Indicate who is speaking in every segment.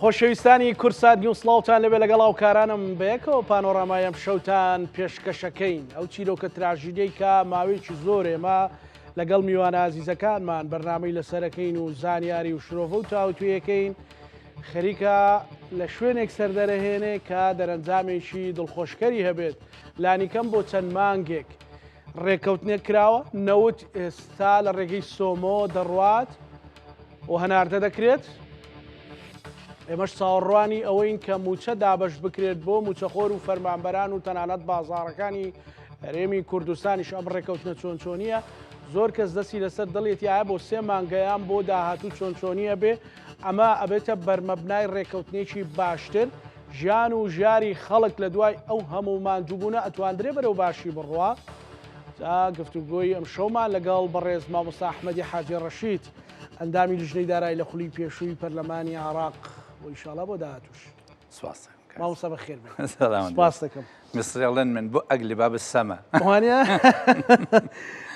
Speaker 1: خۆشەویستانی کوردسات نیوز سڵاوتان لەبێ لەگەڵ هاوکارانم بەیەکەوە پانۆرامای ئەم شەوتان پێشکەشەکەین ئەو چیرۆکە تراژیدیەی کە ماوەیەکی زۆر ئێمە لەگەڵ میوانە ئازیزەکانمان بەرنامەی لەسەرەکەین و زانیاری و شرۆڤە و تاوتوێیەکەین خەریکە لە شوێنێک سەردەرەهێنێ کە دەرەنجامێکی دڵخۆشکەری هەبێت لانیکەم بۆ چەند مانگێک ڕێککەوتنێک کراوە نەوت ئێستا لە ڕێگەی سۆمۆ دەڕوات و هەناردە دەکرێت. ئێمەش چاوەڕوانی ئەوەین کە مووچە دابەش بکرێت بۆ مووچەخۆر و فەرمانبەران و تەنانەت بازاڕەکانی هەرێمی کوردستانیش ئەم ڕێکەوتنە چۆن چۆنیە زۆر کەس دەستی لەسەر دڵێتی ئایا بۆ سێ مانگەیان بۆ داهاتوو چۆن چۆنیە بێ ئەمە ئەبێتە بەرمەبنای ڕێکەوتنێکی باشتر ژیان و ژیاری خەڵک لە دوای ئەو هەموو ماندووبوونە ئەتواندرێ بەرەو باشی بڕوا جا گفتوگۆی ئەم شەومان لەگەڵ بەڕێز مامۆستا ئەحمەدی حاجی ڕەشید ئەندامی لیژنەی دارایی لە خولی پێشووی پەرلەمانی عێراق و ئیشاڵا بۆ داهاتووش.
Speaker 2: سپاس دەکەم.
Speaker 1: مامۆستا بەخێر بێی.
Speaker 2: سەلامەت
Speaker 1: سپاس دەکەم.
Speaker 2: میسریڵێن من بۆ ئەگلی باب السما.
Speaker 1: وانە؟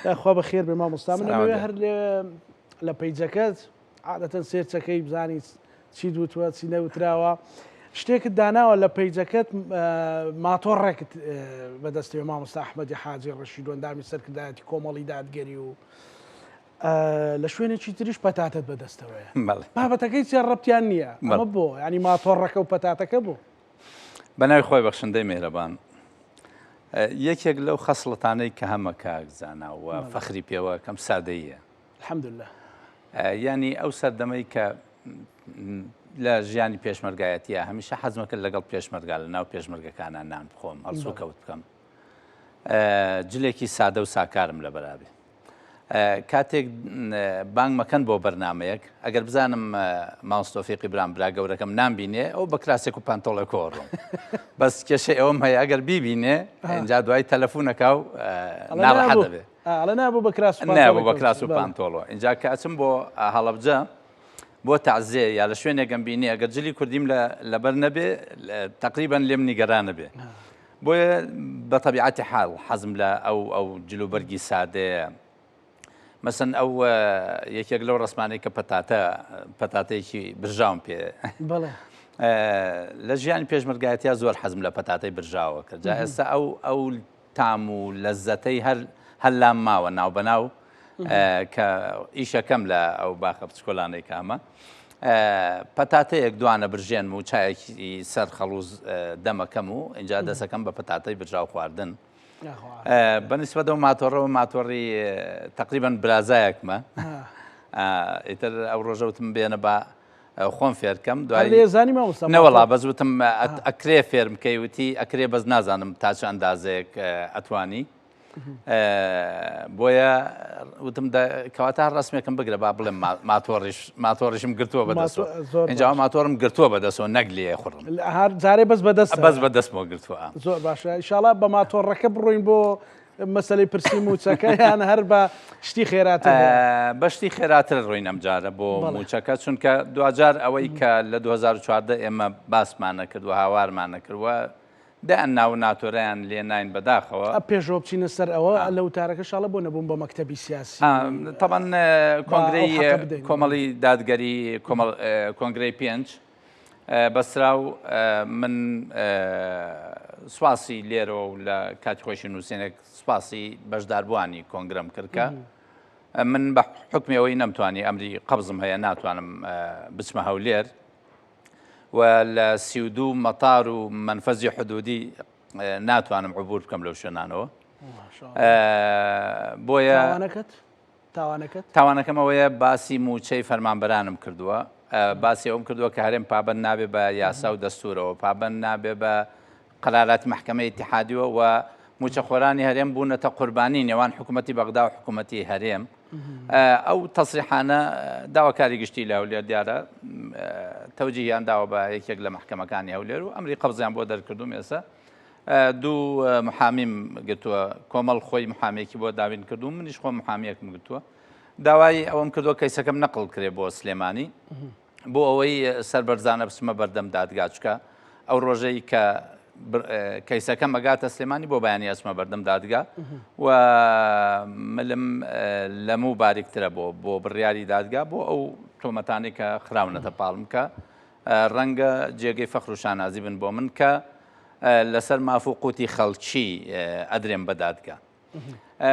Speaker 1: یاخوا بەخێر بێ مامۆستا من
Speaker 2: سەلامەت
Speaker 1: ئەمەوێ
Speaker 2: بێ.
Speaker 1: هەر لە پەیجەکەت عادەتەن سێرچەکەی بزانی چیت وتووە چی نەوتراوە شتێکت داناوە لە پەیجەکەت ماتۆڕێکت بەدەستەوە مامۆستا ئەحمەدی حاجی ڕەشید ئەندامی سەرکردایەتی کۆمەڵی دادگەری و لە شوێنێکی تریش پەتاتەت بەدەستەوەیە بابەتەکەی چێ ڕەبتیان نییە ئەمە بۆ ینی ماتۆڕەکە و پەتاتەکە بۆ
Speaker 2: بەناوی خۆی بەخشندەی مێرەبان یەکێک لەو خەسڵەتانەی کە هەمە کاک زانا و فەخری پێوە کەم سادەیە
Speaker 1: الحمدللە.
Speaker 2: یانی ئەو سەردەمەی کە لە ژیانی پێشمەرگایەتیە هەمیشە حەزمە کرد لەگەڵ پێشمەرگا لە ناو پێشمەرگەکانە نان بخۆم هەڵسو کەوت بکەم جلێکی سادە و ساکارم لە بەرابێ کاتێک بانگ مەکەن بۆ بەرنمەیەک ئەگەر بزانم ماستۆفیقی برام برا گەورەکەم نامبینێ ئەو بە کراسێک و پانتۆڵێک کۆڕم بەس کێشەی ئەوم هەیە ئەگەر بیبینێ اینجا دوای تەلەفۆنەکە و ناڕەحەت دەبێ
Speaker 1: ئەڵێ نا بۆ بە کراس و
Speaker 2: نا بۆ
Speaker 1: پانتۆڵێک
Speaker 2: بە کراس و
Speaker 1: بەڵێ.
Speaker 2: پانتۆڵۆ ئینجا کە ئەچم بۆ هەڵەبجە بۆ تەعزێ یا لە شوێنێکم بینی ئەگەر جلی کوردیم لە لەبەر نەبێ تقریبا لێم نیگەرانە بێ بۆیە بە تەبیعەتی حاڵ حەزم لە ئەو ئەو جلوبەرگی سادەیە مەسەن ئەو یەکێک لەو ڕسمانەی کە پەتاتە پەتاتەیەکی برژاوم پێ
Speaker 1: بەڵێ
Speaker 2: لە ژیانی پێشمەرگایەتیا زۆر حەزم لە پەتاتەی برژاوە کرد جا ئێستا ئەو ئەو تام و لەزەتەی هەر هەر لام ماوە ناوبەناو کە ئیشەکەم لە ئەو باخە بچکۆلانەی کە ئەمە پەتاتەیەک دوانە برژێنم و چایەکی سەر خەڵوز دەمەکەم و اینجا دەسەکەم بە پەتاتەی برژاو خواردن بەنیسبەتەوە ماتۆڕەوە ماتۆڕی تقریبان برازایەکمە ئیتر ئەو ڕۆژەوتم بێنە بە خۆم فێرکەم
Speaker 1: دوای لێزانی مامۆستا
Speaker 2: نەوەڵا بەس وتم ئەکرێ فێرم کەی وتی ئەکرێ بەس نازانم تا چ ئەندازەیەک ئەتوانی بۆیە وتم کەواتە هەر ڕسمێکم بگرە با بڵێم ماتۆڕیش ماتۆڕیشم گرتووە بەدەستەوە اینجا ماتۆرم گرتووە بەدەستەوە نەک لێ خوڕم
Speaker 1: هەر جارێ بەس بەدەست
Speaker 2: بەس بەدەستمەوە گرتووە
Speaker 1: زۆر باشە ئیشاڵا بە ماتۆڕەکە بڕۆین بۆ مەسەلەی پرسی مووچەکە یان هەر بە شتی خێراتر
Speaker 2: بە شتی خێراتر ڕۆین ئەم جارە بۆ مووچەکە چونکە دواجار ئەوەی کە لە 2014 ئێمە باسمان نەکرد و هاوارمان نەکرد و دەیان ناو ناتۆرەیان لێ ناین بەداخەوە.
Speaker 1: پێشەوە بچینە سەر ئەوە لە وتارەکە شاڵە بۆ نەبوون بە مەکتەبی سیاسی
Speaker 2: تەبەن کۆنگرەی کۆمەڵی دادگەری کۆنگرەی پێنج بەسرا و من سواسی لێرەوە و لە کاتی خۆشی نووسێنێک سوپاسی بەشداربووانی کۆنگرەم کرد کە من بە حکمی ئەوەی نەمتوانی ئەمری قەبزم هەیە ناتوانم بچمە هەولێر و لە 32 مەتار و منفەزی حدودی ناتوانم عبور بکەم لەو شوێنانەوە بۆیە
Speaker 1: تاوانەکەت؟
Speaker 2: تاوانەکەم ئەوەیە باسی مووچەی فەرمانبەرانم کردووە، باسی ئەوم کردووە کە هەرێم پابەند نابێ بە یاسا و دەستوورەوە، پابەند نابێ بە قەراراتی مەحکەمەی ئیتیحادیەوە و مووچەخۆرانی هەرێم بوونەتە قوربانی نێوان حکوومەتی بەغدا و حکوومەتی هەرێم. ئەو تەسریحانە داواکاری گشتی لە هەولێر دیارە تەوجیهیان داوە بە یەکێک لە مەحکەمەکانی هەولێر و ئەمری قەبزیان بۆ دەرکردوم ئێستا دوو محامیم گرتووە کۆمەڵ خۆی محامێکی بۆ دابین کردووم منیش خۆم محامیەکم گرتووە داوای ئەوەم کردووە کەیسەکەم نەقل کرێ بۆ سلێمانی بۆ ئەوەی سەربەرزانە بچمە بەردەم دادگا چکە ئەو ڕۆژەی کە کەیسەکەم ئەگاتە سلێمانی بۆ بەیانی ئەچمە بەردەم دادگا و ملم لەموو باریکترە بۆ بۆ بڕیاری دادگا بۆ ئەو تۆمەتانی کە خراونەتە پاڵم کە. ڕەنگە جێگەی فەخر و شانازی بن بۆ من کە لەسەر ماف و قوتی خەڵکی ئەدرێم بە دادگا.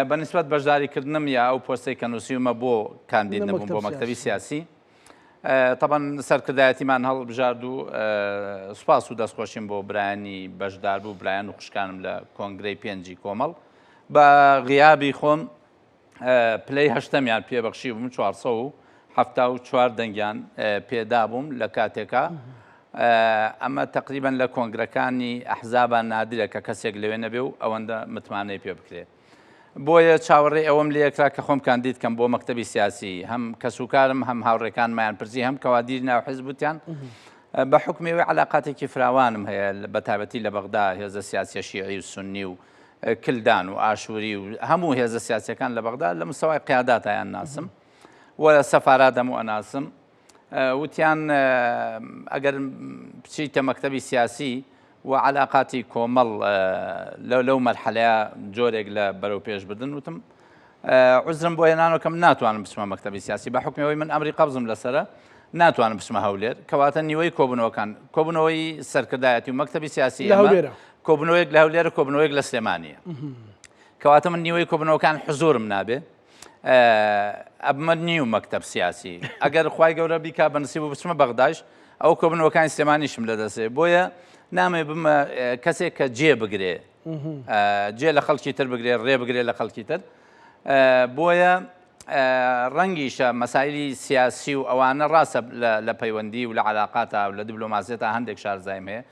Speaker 2: بە نسبەت بەشداریکردنم یا ئەو پۆستەی کە نووسیومە بۆ کاندید نەبووم بۆ مەکتەبی سیاسی تەبەن سەرکردایەتیمان هەڵبژارد و سوپاس و دەستخۆشیم بۆ برایانی بەشدار بوو برایان و خوشکانم لە کۆنگرەی پێنجی کۆمەڵ بە غیابی خۆم پلەی هەشتەمیان پێبەخشی بووم 474 دەنگیان پێدابووم لە کاتێکا ئەمە تقریبان لە کۆنگرەکانی ئەحزابان نادرە کە کەسێک لەوێ نەبێ و ئەوەندە متمانەی پێ بکرێت. بۆیە چاوەڕێی ئەوەم لێکرا کە خۆم کاندید کەم بۆ مەکتەبی سیاسی هەم کەسوکارم هەم هاوڕێکانمایان پرسی هەم کەوادیر ناو حزب وتیان بە حکمی ئەوەی علاقاتێکی فراوانم هەیە بە تایبەتی لە بەغدا هێزە سیاسیە شیعی و سنی و کلدان و ئاشووری و هەموو هێزە سیاسەکان لە بەغدا لە مستەوای قیاداتیان ناسم و سەفارات هەموو ئەناسم وتیان ئەگەر بچیتە مەکتەبی سیاسی و علاقاتی کۆمەڵ لەو مەرحەلەیە جۆرێک لە بەرەو پێشبردن وتم عزرم بۆ هێنانەوەکەم ناتوانم بچمە مەکتەبی سیاسی بە حکمەوەی من ئەمری قەبزم لەسرە ناتوانم بچمە هەولێر کەواتە نیوەی کۆبنەوەکان کۆبنەوەی سەرکردایەتی و مەکتەبی سیاسی
Speaker 1: لە هەولێرە
Speaker 2: کۆبنەوەیەک لە هەولێرە کۆبنەوەیەک لە سلێمانیە کەواتە من نیوەی کۆبنەوەکان حزورم نابێ ئەبمە نیو مەکتەب سیاسی ئەگەر خوای گەورە بیکا بە نسیب و بچمە بەغداش ئەو کۆبنەوەکانی سلێمانیشم لەدەسێ بۆیە نامێ بمە کەسێک کە جێ بگرێ جێ لە خەڵکی تر بگرێ ڕێ بگرێ لە خەڵکی تر بۆیە ڕەنگیشە مەسایلی سیاسی و ئەوانە ڕاستە لە پەیوەندی و لە علااقاتا و لە دیبلۆماسیەتا هەندێک شارزایم هەیە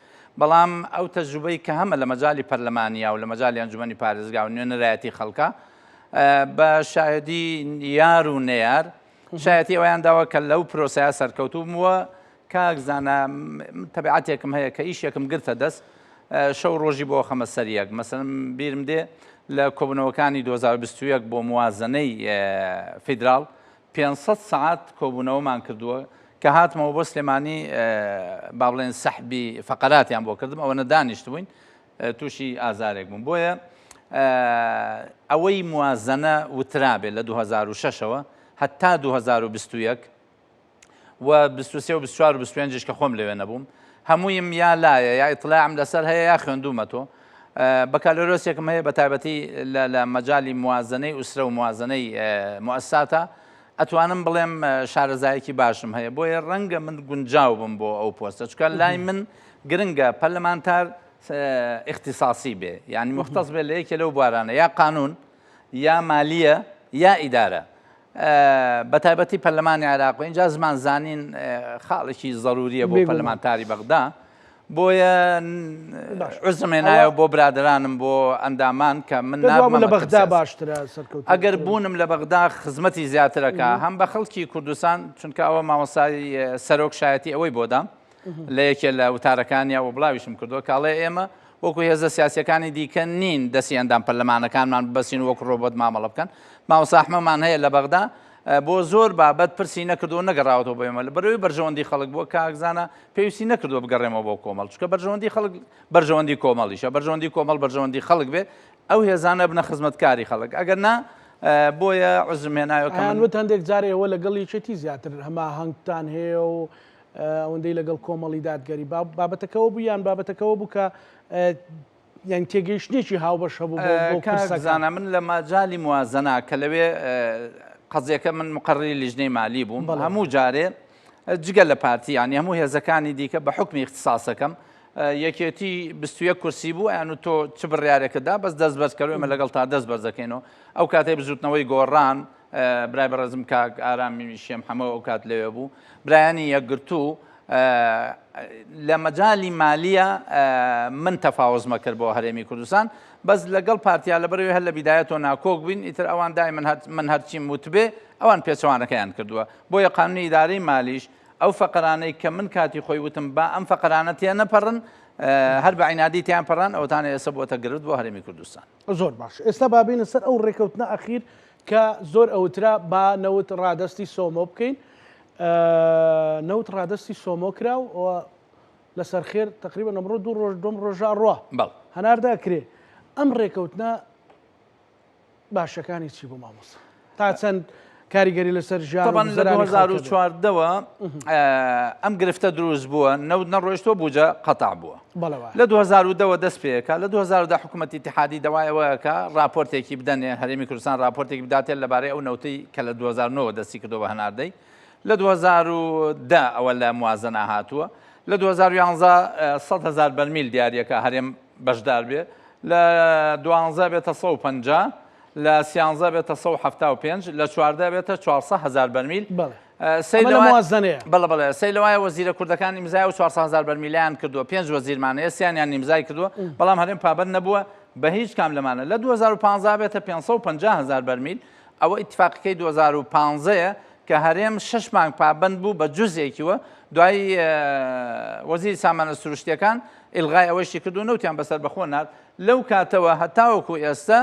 Speaker 2: بەڵام ئەو تەجروبەی کە هەمە لە مەجای پەرلەمانیا و لە مەجای ئەنجومەنی پارێزگا و نوێنەرایەتی خەڵکە بە شایەدی یار و نەیار شایەتی ئەویان داوە کە لەو پرۆسەیە سەرکەوتوو بووە کاک زانا تەبعاتێکم هەیە کە ئیشێکم گرتە دەست شەو ڕۆژی بۆ خەمە سەریەک مەسەلەن بیرم دێ لە کۆبوونەوەکانی 2021 بۆ موازنەی فیدراڵ 500 سعات کۆبوونەوەمان کردووە کە هاتمەوە بۆ سلێمانی با بڵێن سەحبی فەقەراتیان بۆ کردم ئەوە نەدانیشت بووین تووشی ئازارێک بووم بۆیە ئەوەی موازنە وترابێت لە 2006ەوە هەتا 2021 و 23 و 24 و 25 کە خۆم لەوێ نەبووم هەموویم یا لایە یا ئیطلاعم لەسەر هەیە یا خوێندومەتەوە بەکالۆرۆسێکم هەیە بە تایبەتی لە مەجای موازنەی ئوسرە و موازنەی موساتە ئەتوانم بڵێم شارەزایەکی باشم هەیە بۆیە ڕەنگە من گونجاو بم بۆ ئەو پۆستە چکە لای من گرنگە پەرلەمانتار اختصاصی بێ یعنی مختص بێ لە یەکێ لەو بوارانە یا قانون یا مالیە یا ئیدارە بە تایبەتی پەرلەمانی عێراق و اینجا زمان زانین خاڵێکی زەروریە بۆ پەرلەمانتاری بەغدا بۆیە عوزرم هێنایەوە بۆ برادەرانم بۆ ئەندامان کە من
Speaker 1: نابمە لە بەغدا باشترە
Speaker 2: سەرکەوت ئەگەر بوونم لە بەغدا خزمەتی زیاترەکە هەم بە خەڵکی کوردستان چونکە ئەوە مامۆستای سەرۆک شایەتی ئەوەی بۆدام لە یەکێ لە وتارەکانیا و بڵاویشم کردووە کاڵێ ئێمە وەکو هێزە سیاسەکانی دیکە نین دەستی ئەندام پەرلەمانەکانمان ببەسین وەکو ڕۆبۆت مامەڵە بکەن مامۆستا ئەحمەمان هەیە لە بەغدا بۆ زۆر بابەت پرسی نەکردو نەگەڕاوەتەوە بۆ ئێمە لە بەرەوەی بەرژەوەندی خەڵک بووە کاکزانە پێویستی نەکردووە بگەڕێمەوە بۆ کۆمەڵ چونکە بەرژەوەندی خەڵک بەرژەوەندی کۆمەڵیشە بەرژەوەندی کۆمەڵ بەرژەوەندی خەڵک بێ ئەو هێزانە بنە خزمەتکاری خەڵک ئەگەر نا بۆیە عوزرم هێنایەوە کە من
Speaker 1: وت هەندێک جار ئێوە لەگەڵ یەکێتی زیاتر هەماهەنگتان هەیە و ئەوەندەی لەگەڵ کۆمەڵی دادگەری بابەتەکەەوە بوو یان بابەتەکەەوە بوو کە یان تێگەیشتنێکی هاوبەش هەبوو بۆ بۆ
Speaker 2: کاک
Speaker 1: پرسەکە.
Speaker 2: زانا من لە مەجالی موازەنە کە لەوێ قەزیەکە من مقەڕری لیژنەی مالی بووم
Speaker 1: بەڵێ.
Speaker 2: هەموو جارێ جگە لە پارتی یانی هەموو هێزەکانی دیکە بە حوکمی ئیختیساسەکەم یەکێتی 21 کورسی بوو ئەیان و تۆ چ بڕیارێکت دا بەس دەست بەرز کەرەوە ئێمە لەگەڵ تا دەست بەرز دەکەینەوە ئەو کاتەی بزوتنەوەی گۆڕان برای بەڕێزم کاک ئارامی شێم حەمە ئەو کات لەوێ بوو برایانی یەکگرتوو لە مەجالی مالیە من تەفاوزمە کرد بۆ هەرێمی کوردستان بەس لەگەڵ پارتیا لە بەرەوەی هەر لە بیدایەتەوە ناکۆک بووین ئیتر ئەوان دای من من هەرچیم وتبێ ئەوان پێچەوانەکەیان کردووە بۆیە قانونی ئیدارەی مالیش ئەو فەقەرانەی کە من کاتی خۆی وتم با ئەم فەقەرانە تێنەپەڕن هەر بە عینادی تیان پەڕان ئەوتانە ئێستا بۆتە گرفت بۆ هەرێمی کوردستان.
Speaker 1: زۆر باش ئێستا با بێینە سەر ئەو ڕێکەوتنە ئەخیر کە زۆر ئەوترا با نەوت ڕادەستی سۆمۆ بکەین نەوت ڕادەستی سۆمۆ کرا و لەسەر خێر تقریبا ئەمڕۆ دوو ڕۆژ دوم ڕۆژە ئەڕوا
Speaker 2: بەڵێ.
Speaker 1: هەناردە کرێ ئەم ڕێکەوتنە باشەکانی چی بوو مامۆستا تا چەند کاریگەری لەسەر ژیان و
Speaker 2: تەبعەن لە
Speaker 1: گوزەرانی خەڵک هەبێت.
Speaker 2: 2014 وە ئەم گرفتە دروست بووە، نەوت نەڕۆیشتووە بوجە قەتع بووە.
Speaker 1: بەڵێ وایە.
Speaker 2: لە 2010 وە دەست پێکا، لە 2010 حکوومەتی ئیتیحادی داوای ئەوە ئەکا ڕاپۆرتێکی بدەنێ، هەرێمی کوردستان ڕاپۆرتێکی بداتێ لەبارەی ئەو نەوتەی کە لە 2009 وە دەستی کردووە بە هەناردەی، لە 2010 ئەوە لە موازنە هاتووە، لە 2011 100 هەزار بەرمیل دیاریەکە هەرێم بەشدار بێ، لە دوانزە بێتە 150، لە سیانزە بێتە 175، لە 14 بێتە 400 هەزار بەرمیل.
Speaker 1: بەڵێ.
Speaker 2: سەیر
Speaker 1: ئەمە لە
Speaker 2: لەوە
Speaker 1: موازنەیە.
Speaker 2: بەڵێ بەڵێ سەیر لەوایە وەزیرە کوردەکان ئیمزای ئەو 400 هەزار بەرمیلیان کردووە، پێنج وەزیرمان هەیە سیانیان ئیمزای کردووە، بەڵام هەرێم پابەند نەبووە بە هیچ کام لەمانە. لە 2015 بێتە 550 هەزار بەرمیل، ئەوە ئیتفاقەکەی 2015 یە کە هەرێم شەش مانگ پابەند بوو بە جوزێکیوە، دوایی وەزیری سامانە سروشتیەکان ئیلغای ئەوەیشی کرد و نەوتیان بە سەربەخۆ نارد. لەو کاتەوە هەتاوەکو ئێستا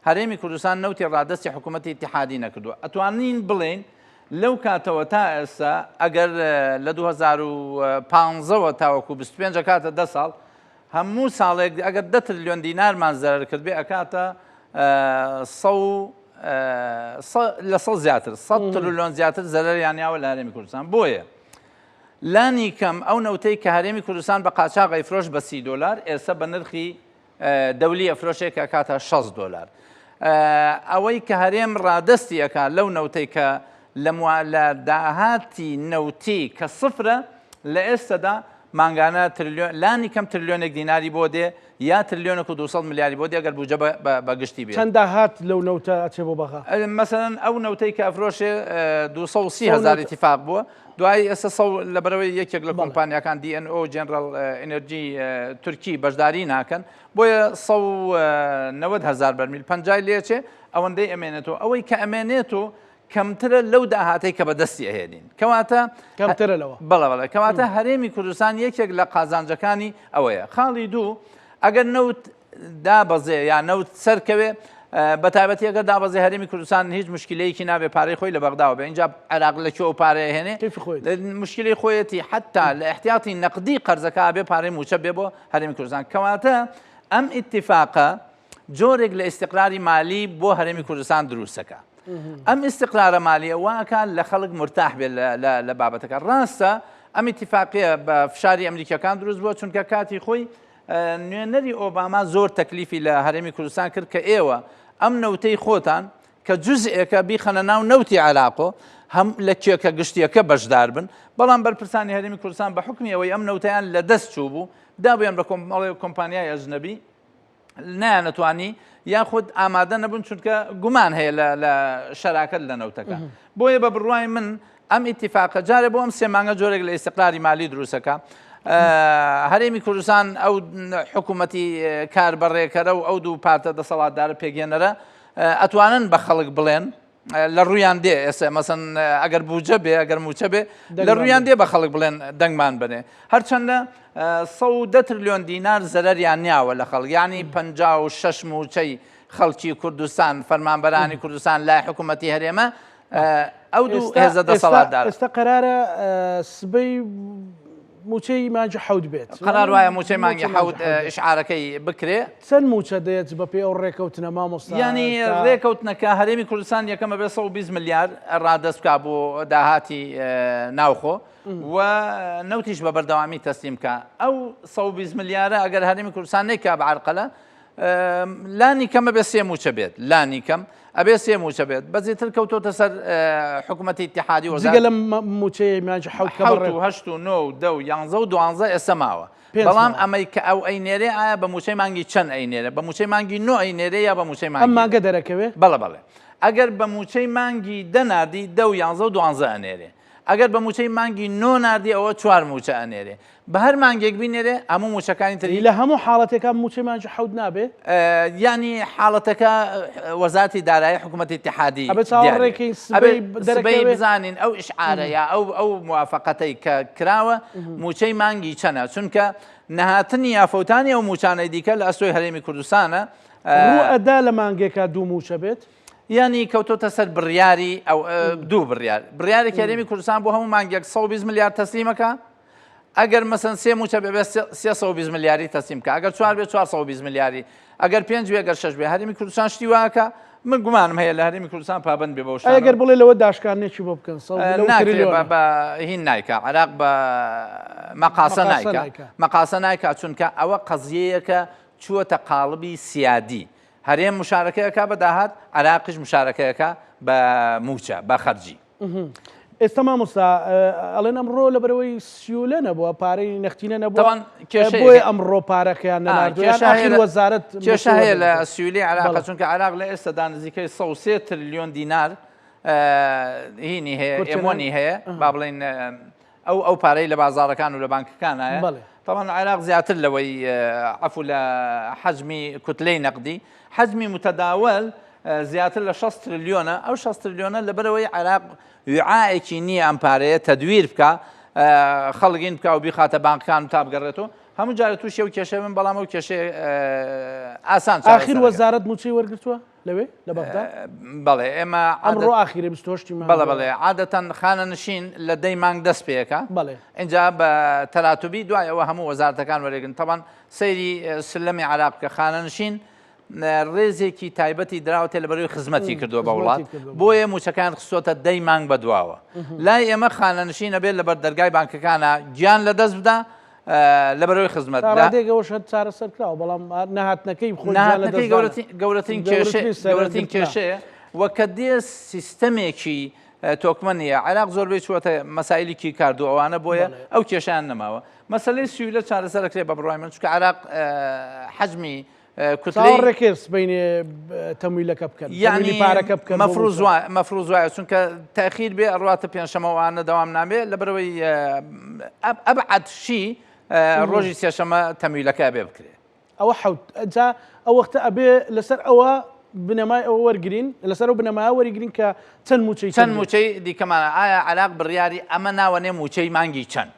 Speaker 2: هەرێمی کوردستان نەوتی ڕادەستی حکوومەتی ئیتیحادی نەکردووە. ئەتوانین بڵێین لەو کاتەوە تا ئێستا ئەگەر لە 2015 وە تاوەکو 25 ئەکاتە 10 ساڵ، هەموو ساڵێک ئەگەر 10 ترلیۆن دینارمان زەرەر کردبێ ئەکاتە لە سە زیاتر 100 ترلیۆن زیاتر زەرەریان یاوە لە هەرێمی کوردستان. بۆیە لانی کەم ئەو نەوتەی کە هەرێمی کوردستان بە قاچاغ ئەیفرۆشت بە 30 دۆلار، ئێستا بە نرخی دەولی ئەفرۆشێ کە ئەکاتە 60 دۆلار. ئەوەی کە هەرێم ڕادەستی ئەکا لەو نەوتەی کە لە داهاتی نەوتی کە سفرە لە ئێستەدا مانگانە ترلیۆن لانی کەم ترلیۆنێک دیناری بۆ دێ یا ترلیۆنێک و 200 ملیاری بۆ دێ ئەگەر بوجە بە گشتی بێت.
Speaker 1: چەند داهات لەو نەوتە ئەچێ بۆ بەغا؟
Speaker 2: مەسەلەن ئەو نەوتەی کە ئەفرۆشێ 230 هەزار ئیتیفاق بووە، دوایی ئێستا سەو لەبەرەوەی یەکێک لە کۆمپانیاکان DNO جێنرال ئینرجی تورکی بەشداری ناکەن، بۆیە 190 هەزار بەرمیل پەنجای لێچێ ئەوەندەی ئەمێنێتەوە. ئەوەی کە ئەمێنێتەوە کەمترە لەو داهاتەی کە بەدەستی ئەهێنین. کەواتە
Speaker 1: کەمترە لەوە.
Speaker 2: بەڵێ بەڵێ کەواتە هەرێمی کوردستان یەکێک لە قازانجەکانی ئەوەیە. خاڵی دوو، ئەگەر نەوت دابەزێ یا نەوت سەرکەوێ، بە تایبەتی ئەگەر دابەزێ هەرێمی کوردستان هیچ مشکلەیەکی نابێ پارەی خۆی لە بەغداوە بێ، اینجا عێراق لە کوێ ئەو پارەیە هێنێ؟
Speaker 1: کەیفی خۆیەتی.
Speaker 2: مشکلەی خۆیەتی، حتا لە احتیاطی نەقدی قەرزەکە ئەبێ پارەی مووچە بێ بۆ هەرێمی کوردستان. کەواتە ئەم ئیتفاقە جۆرێک لە ئیستقراری مالی بۆ هەرێمی کوردستان دروستەکە. ئەم ئیستقرارە مالیە واکە لە خەڵک مرتاح بێت لە بابەتەکە. ڕاستە ئەم ئیتفاقیە بە فشاری ئەمریکیەکان دروست بووە، چونکە کاتی خۆی نوێنەری ئۆباما زۆر تەکلیفی لە هەرێمی کوردستان کرد کە ئێوە ئەم نەوتەی خۆتان کە جزئێکە بیخەنە ناو نەوتی عێراقۆ هەم لە کێکە گشتیەکە بەشدار بن، بەڵام بەرپرسانی هەرێمی کوردستان بە حکمی ئەوەی ئەم نەوتەیان لە دەست چوو بوو دابوویان بە کۆمپانیای ئەجنەبی نەیانەتوانی یاخود ئامادە نەبوون چونکە گومان هەیە لە شەراکەت لە نەوتەکە. بۆیە بە بڕوای من ئەم ئیتیفاقە جارێ بۆ ئەم سێ مانگە جۆرێک لە ئیستقراری مالی دروستەکە. هەرێمی کوردستان ئەو حکوومەتی کاربەڕێکەرە و ئەو دوو پارتە دەسەڵاتدارە پێکهێنەرە ئەتوانن بە خەڵک بڵێن لە ڕوویان دێ ئێستا مەسەن ئەگەر بوجە بێ ئەگەر موچە بێ لە ڕوویان دێ بە خەڵک بڵێن دەنگمان بنێ. هەرچەندە 110 ترلیۆن دینار زەرەریان نیاوە لە خەڵک، یعنی 56 موچەی خەڵکی کوردستان فەرمانبەرانی کوردستان لای حکوومەتی هەرێمە ئەو دوو هێزە دەسەڵاتدار.
Speaker 1: ئێستا قەرارە سبەی موچەی مانگی حەوت بێت.
Speaker 2: قەرار وایە موچەی مانگی حەوت ئیشعارەکەی بکرێ.
Speaker 1: چەند موچە دێت بە پێی ئەو ڕێکەوتنە مامۆستا؟
Speaker 2: یانی ڕێکەوتنەکە هەرێمی کوردستان یەکەمە بێ 120 ملیار ڕادەست بکا بۆ داهاتی ناوخۆ و نەوتیش بە بەردەوامی تەسلیم بکا. ئەو 120 ملیارە ئەگەر هەرێمی کوردستان نەیکا بە عەرقەلە لانی کەم ئەبێ سێ موچە بێت، لانی کەم ئەبێ سێ موچە بێت، بەزیتر کەوتۆتە سەر حکوومەتی ئیتیحادی وەزارەت.
Speaker 1: جگە لەم موچەیەی مانگی حەوت کە بەڕێ.
Speaker 2: حەوت و هەشت و نۆ و دە و یانزە و دوانزە ئێستا ماوە. بەڵام ئەمەی کە ئەو ئەینێرێ ئایا بە موچەی مانگی چەند ئەینێرێ؟ بە موچەی مانگی نۆ ئەینێرێ یا بە موچەی مانگی
Speaker 1: ئەم مانگە دەرەکەوێ؟
Speaker 2: بەڵێ بەڵێ. ئەگەر بە موچەی مانگی دە ناردی دە و یانزە و دوانزە ئەنێرێ. ئەگەر بە موچەی مانگی نۆ ناردی ئەوە چوار موچە ئەنێرێ. بە هەر مانگێک بینێرێ هەموو موچەکانی تری.
Speaker 1: لە هەموو حاڵەتێکا موچەی مانگی حەوت نابێ؟
Speaker 2: یانی حاڵەتەکە وەزارەتی دارایی حکوومەتی ئیتیحادی
Speaker 1: ئەبێ چاوەڕێ کەین سبەی
Speaker 2: سبەی بزانین ئەو ئیشعارە یا ئەو ئەو موافقەتەی کە کراوە موچەی مانگی چەنە، چونکە نەهاتنی یا فەوتانی ئەو موچانەی دیکە لە ئەستۆی هەرێمی کوردستانە.
Speaker 1: ڕوو ئەدا لە مانگێکا دوو موچە بێت؟
Speaker 2: یانی کەوتۆتە سەر بڕیاری ئەو دوو بڕیار، بڕیارێکی هەرێمی کوردستان بۆ هەموو مانگێک 120 ملیار تەسلیمەکە، ئەگەر مەسەن سێ موچە بێ 320 ملیاری تەسلیم بکە، ئەگەر چوار بێ 420 ملیاری، ئەگەر پێنج بێ ئەگەر شەش بێ، هەرێمی کوردستان شتی واکە. من گومانم هەیە لە هەرێمی کوردستان پابەند بێ بەو شتانەوە.
Speaker 1: ئەگەر بڵێ لەوە داشکاندنێکی بۆ بکەن سەد لەو
Speaker 2: ناکرێ
Speaker 1: ترلیۆنە.
Speaker 2: بە هین نایکا عێراق بە مەقاسە
Speaker 1: مەقاسە
Speaker 2: نایکا
Speaker 1: نایکا.
Speaker 2: مەقاسە نایکا چونکە ئەوە قەزیەیەکە چووەتە قاڵبی سیادی هەرێم مشارەکەیەکە بە داهات عێراقیش مشارەکەیەکە بە مووچە بە خەرجی.
Speaker 1: ئێستا مامۆستا ئەڵێن ئەمڕۆ لەبەرەوەی سیولە نەبووە پارەی نەختینە نەبووە
Speaker 2: تەوان کێشەیە
Speaker 1: بۆیە ئەمڕۆ پارەکەیان نەناردووە یان
Speaker 2: کێشە هەیە
Speaker 1: ئاخیر
Speaker 2: لە-
Speaker 1: وەزارەت
Speaker 2: کێشە
Speaker 1: مووچەی
Speaker 2: هەیە لە
Speaker 1: وەرنەگرتووە.
Speaker 2: سیولی عێراق
Speaker 1: بەڵێ.
Speaker 2: چونکە عێراق لە ئێستادا نزیکەی 103 ترلیۆن دینار هینی هەیە
Speaker 1: کورتێنان؟
Speaker 2: ئێمۆنی هەیە با بڵێین ئەو ئەو پارەی لە بازاڕەکان و لە بانکەکان هەیە
Speaker 1: بەڵێ.
Speaker 2: تەوان عێراق زیاتر لەوەی عەفو لە حەجمی کوتلەی نەقدی حەجمی متەداوەل زیاتر لە 6 ترلیۆنە ئەو 6 ترلیۆنە لەبەرەوەی عێراق وعاءێکی نییە ئەم پارەیە تەدویر بکا خەڵک بکا و بیخاتە بانکەکان و تا بگەڕێتەوە هەموو جارە تووشی ئەو کێشەیە بن بەڵام ئەو کێشەیە ئاسان
Speaker 1: ئاخیر
Speaker 2: چارەسەر
Speaker 1: وەزارەت مووچەی وەرگرتووە لەوێ لە بەغدا؟
Speaker 2: بەڵێ ئێمە
Speaker 1: ئەمڕۆ ئاخیرە 28 مانگ
Speaker 2: بەڵێ بەڵێ عادەتەن خانەنشین لە دەی مانگ دەست پێەکە
Speaker 1: بەڵێ
Speaker 2: اینجا بە تەراتوبی دوای ئەوە هەموو وەزارەتەکان وەرێگن تەبان سەیری سلەمی عراق کە خانەنشین ڕێزێکی تایبەتی دراوەتێ لەبەرەوەی خزمەتی کردووە بە وڵات بۆیە موچەکان خستۆتە دەی مانگ بەدواوە لای ئێمە خانەنشین ئەبێت لەبەر دەرگای بانکەکانە گیان لەدەست بدا لەبەرەوەی خزمەت
Speaker 1: تا ڕادەیەک ئەوەش هەر چارەسەر کراوە بەڵام نەهاتنەکەی خۆی گیان
Speaker 2: نەهاتنەکەی
Speaker 1: لەدەستدانە.
Speaker 2: گەورەترین گەورەترین کێشە
Speaker 1: گەورەترین
Speaker 2: گەورەترین
Speaker 1: سەرەگرتنە.
Speaker 2: کێشەیە و کە دێ سیستەمێکی تۆکمە نییە عێراق زۆربەی چووەتە مەسایلی کی کارد و ئەوانە بۆیە ئەو کێشیان نەماوە مەسلەی سیولە چارەسەر ئەکرێ بە بڕوای من چونکە عێراق حەجمی کوتلەی
Speaker 1: چاوەڕێکرد سبەینێ تەمویلەکە بکەن
Speaker 2: یعنی
Speaker 1: پارەکە بکەن بۆ
Speaker 2: مەفروز
Speaker 1: مووچە.
Speaker 2: وایە مەفروز وایە چونکە تاخیر بێ ئەڕواتە پێنجشەممە وانە دەوام نابێ لەبەرەوەی ئەبعد شی ڕۆژی سێشەمە تەمویلەکە ئەبێ بکرێ.
Speaker 1: ئەوە حەوت جا ئەو وەختە ئەبێ لەسەر ئەوە بنەمای ئەوە وەرگین لەسەر ئەو بنەمایە وەریگرین کە چەند مووچەی
Speaker 2: چەند مووچەی دیکەمانە ئایا عێراق بڕیاری ئەمە ناوەنێ مووچەی مانگی چەند؟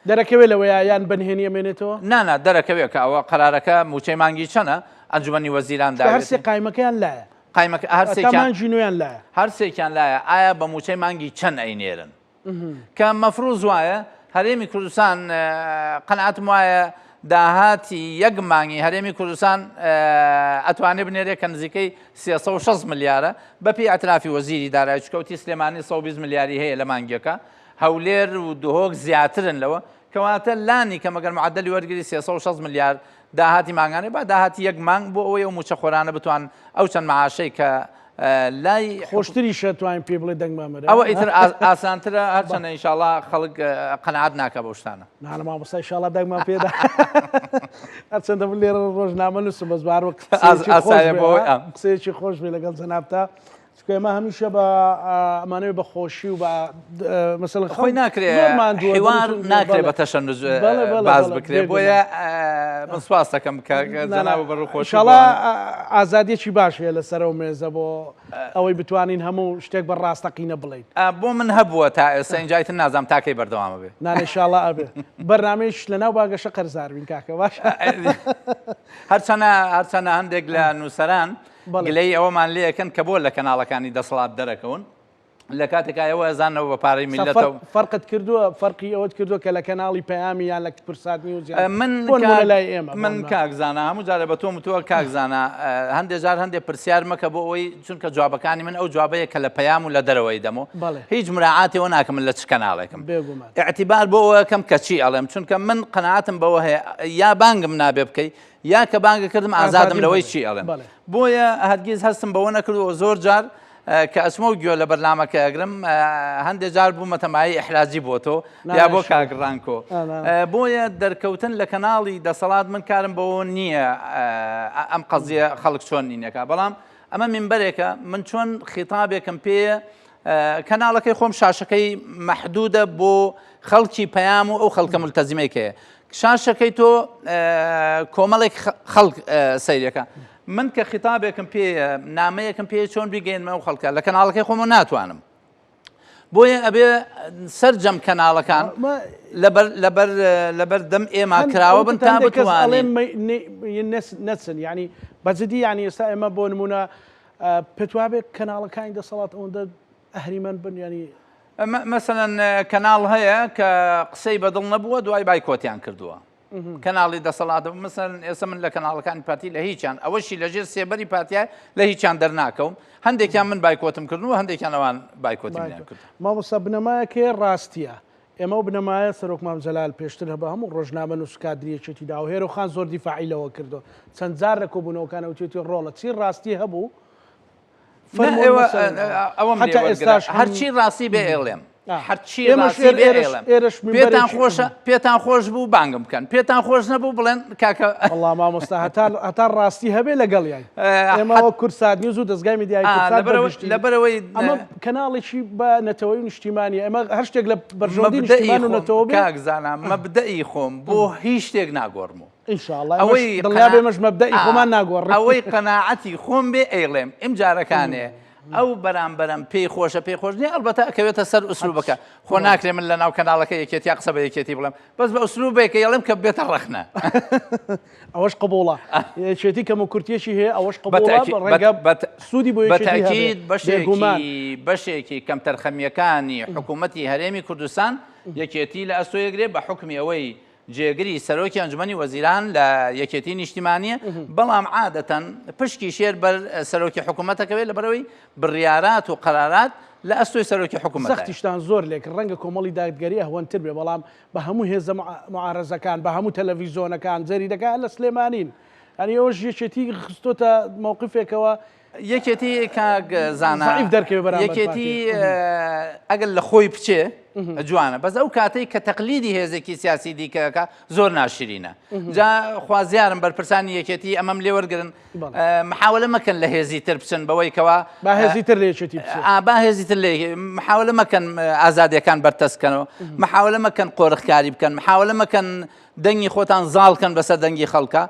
Speaker 1: دەرەکەوێ لەوەیا یان بەنهێنی ئەمێنێتەوە؟
Speaker 2: نا نا دەرەکەوێ کە ئەوە قەرارەکە مووچەی مانگی چەنە ئەنجومەنی وەزیران
Speaker 1: چونکە هەرسێ
Speaker 2: داوێتی.
Speaker 1: قایمەکەیان لایە.
Speaker 2: قایمەکە
Speaker 1: تا
Speaker 2: هەرسێکیان
Speaker 1: مانگی نۆیان لایە.
Speaker 2: هەرسێکیان لایە ئایا بە مووچەی مانگی چەند ئەینێرن؟ کە مەفروز وایە هەرێمی کوردستان قەناعەتم وایە داهاتی یەک مانگی هەرێمی کوردستان ئەتوانێ بنێرێ کە نزیکەی 360 ملیارە بەپێی ئەترافی وەزیری دارایی چکەوتی سلێمانی 120 ملیاری هەیە لە مانگیەکە هەولێر و دهۆک زیاترن لەوە کەواتە لانی کەم ئەگەر معدلی وەرگری 360 ملیار داهاتی مانگانەی با داهاتی یەک مانگ بۆ ئەوەی ئەو مووچەخۆرانە بتوان ئەو چەند معاشەی کە لای
Speaker 1: خۆشتریشە توانین پێ بڵێ دەنگمان مەرە
Speaker 2: ئەوە ئیتر ئاسانترە هەرچەندە ئینشاڵا خەڵک قەناعەت ناکە بەو شتانە.
Speaker 1: نانە مامۆستا ئینشاڵا دەنگمان پێدا هەرچەندە من لێرە ڕۆژنامە نووسم بەس بارۆ
Speaker 2: ئاسایە بۆ
Speaker 1: قسەیەکی خۆش بێ لەگەڵ جەنابتا چونکە ئێمە هەمیشە بە ئەمانەوێ بە خۆشی و بە مەسەلەن
Speaker 2: خۆی ناکرێ حیوار ناکرێ بە تەشەنوج باز بکرێ بۆیە من سوپاس دەکەم کە جەناب بە ڕووخۆشی
Speaker 1: ئینشاڵا ئازادیەکی باش هەیە لەسەر ئەو مێزە بۆ ئەوەی بتوانین هەموو شتێک بە ڕاستەقینە بڵێین.
Speaker 2: بۆ من هەبووە تا ئێستا ئینجا ئیتر نازانم تا کەی بەردەوام ئەبێ.
Speaker 1: نا ئینشاڵا ئەبێ. بەرنامەیش لەناو بانگەشە قەرزار بین کاکە باشە.
Speaker 2: هەرچەنە هەرچەنە هەندێک لە نووسەران گلەیی ئەوەمان لێ ئەکەن کە بۆ لە کەناڵەکانی دەسەڵات دەرەکەون لە کاتێکا ئێوە ئەزاننەوە بە پارەی میللەتە و
Speaker 1: فەرقت کردووە فەرقی ئەوەت کردووە کە لە کەناڵی پەیامی یان لە کورسات نیوز یان
Speaker 2: من
Speaker 1: بۆ نموونە لای ئێمە
Speaker 2: من کاک زانا هەموو جارێ بە تۆم وتووە کاک زانا هەندێ جار هەندێ پرسیار مەکە بۆ ئەوەی چونکە جوابەکانی من ئەو جوابەیە کە لە پەیام و لە دەرەوەی دەم و هیچ مراعاتی ئەوە ناکەم من لە چ کەناڵێکم
Speaker 1: بێگومان
Speaker 2: ئیعتیبار بۆ ئەوە کەم کە چی ئەڵێم چونکە من قەناعەتم بەوە هەیە یا بانگم نابێ بکەی یا کە بانگە کردم ئازادم لەوەی چی ئەڵێم بۆیە هەرگیز هەستم بەوە نەکردووە زۆر جار کە ئەچمە و گوێ لە بەرنامەکە ئەگرم هەندێک جار بوومەتە مایەی ئیحراجی بۆ تۆ یا بۆ کاک ڕانکۆ بۆیە دەرکەوتن لە کەناڵی دەسەڵات من کارم بەوە نییە ئەم قەزیە خەڵک چۆن نینەکە بەڵام ئەمە منبەرێکە من چۆن خیتابێکم پێیە کەناڵەکەی خۆم شاشەکەی مەحدودە بۆ خەڵکی پەیام و ئەو خەڵکە ملتەزیمەی کەیە شاشەکەی تۆ کۆمەڵێک خەڵک سەیرەکە من کە خیتابێکم پێ نامەیەکم پێ چۆن بیگەێنمە ئەو خەڵکە لە کەناڵەکەی خۆمە ناتوانم بۆیە ئەبێ سەرجەم کەناڵەکان لەبەر لەبەر لەبەر دەم ئێمە کراوە بن تا بتوانین
Speaker 1: نەچن ینی بەجددی ینی ئێستا ئێمە بۆ نمونە پێت وابێ کەناڵەکانی دەسەڵات ئەوەندە ئەهریمەن بن ینی
Speaker 2: مەسەلەن کەناڵ هەیە کە قسەی بەدڵ نەبووە دوای بایکۆتیان کردووە. کەناڵی دەسەڵات مەسەلەن ئێستا من لە کەناڵەکانی پارتی لە هیچیان ئەوەشی لەژێر سێبەری پارتیا لە هیچیان دەرناکەوم هەندێکیان من بایکۆتم کردن و هەندێکیان ئەوان بایکۆتی منیان کرد.
Speaker 1: مامۆستا بنەمایەک هەیە ڕاستیە ئێمە ئەو بنەمایە سەرۆک مام جەلال پێشتر هە بە هەموو ڕۆژنامەنووس و کادری یەکێتی داوە هێرۆ خان زۆر دیفاعی لەوە کردوە چەند جار لە کۆبوونەوەکان وتویەتی ڕۆڵە چی ڕاستی هەبوو
Speaker 2: فەرموون ئەوەم لێ وەرگرە هەرچی ڕاستی بێ ئێڵێم هەرچی ڕاستی بێ ئێڵێم پێتان خۆشە پێتان خۆش بوو بانگم بکەن پێتان خۆش نەبوو بڵێن کاکە
Speaker 1: وەڵا مامۆستا هەتا هەتا ڕاستی هەبێ لەگەڵیان ئێمە وەک کوردسات نیوز و دەزگای میدیای کوردسات بەگشتی
Speaker 2: لەبەرەوەی
Speaker 1: ئەمە کەناڵێکی بە نەتەوەی و نیشتیمانی ئێمە هەر شتێک لە بەرژەوەندی نیشتیمان و نەتەوە بێ
Speaker 2: کاک زانا مەبدەئی خۆم بۆ هیچ شتێک ناگۆڕم و
Speaker 1: ئینشاڵڵا ئەوەی دڵنیا بێ ئێمەش مەبدەئی خۆمان ناگۆڕین.
Speaker 2: ئەوەی قەناعەتی خۆم بێ ئەیڵێم ئیمجارەکانێ ئەو بەرامبەرم پێی خۆشە پێی خۆش نییە ئەلبەتە ئەکەوێتە سەر ئوسلوبەکە خۆ ناکرێ من لە ناو کەناڵەکە یەکێتیا قسە بە یەکێتی بڵێم بەس بە ئوسلوبێکە یڵێم کە بێتە ڕەخنە.
Speaker 1: ئەوەش قبوڵە یەکێتی کەم و کورتیەکی هەیە ئەوەش قبوڵە ڕێگە سوودی بۆ یەکێتی هەبێ
Speaker 2: بەتەئکید بەشێکی کەمتەرخەمییەکانی حکوومەتی هەرێمی کوردستان یەکێتی لە ئەستۆ یەگرێ بە حوکمی ئەوەی جێگری سەرۆکی ئەنجومەنی وەزیران لە یەکێتی نیشتیمانیە، بەڵام عادەتەن پشکی شێر بەر سەرۆکی حکوومەت ئەکەوێت لەبەرئەوەی بڕیارات و قەرارات لە ئەستۆی سەرۆکی حکوومەتایە.
Speaker 1: زەختیشتان زۆر لێکرد، ڕەنگە کۆمەڵی دادگەری ئەهوەنتر بێ، بەڵام بە هەموو هێزە موعارەزەکان، بە هەموو تەلەڤیزۆنەکان، جەریدەکان لە سلێمانین. یانی ئەوەش یەکێتی خستۆتە مەوقفێکەوە.
Speaker 2: یەکێتی کاک زانا
Speaker 1: زەعیف دەرکەوێ بەرامبەر
Speaker 2: یەکێتی ئەگەر لە خۆی بچێ جوانە بەس ئەو کاتەی کە تەقلیدی هێزێکی سیاسی دیکەکە زۆر ناشرینە جا خوازیارم بەرپرسانی یەکێتی ئەمەم لێوەرگن محاولە مەکەن لە هێزی تر بچن بەوەی کەوا
Speaker 1: با هێزی تر لە یەکێتی
Speaker 2: با هێزی تر لە محاولە مەکەن ئازادیەکان بەرتەسکەنەوە محاولە مەکەن قۆرخکاری بکەن محاولە مەکەن دەنگی خۆتان زاڵ کەن بەسەر دەنگی خەڵکە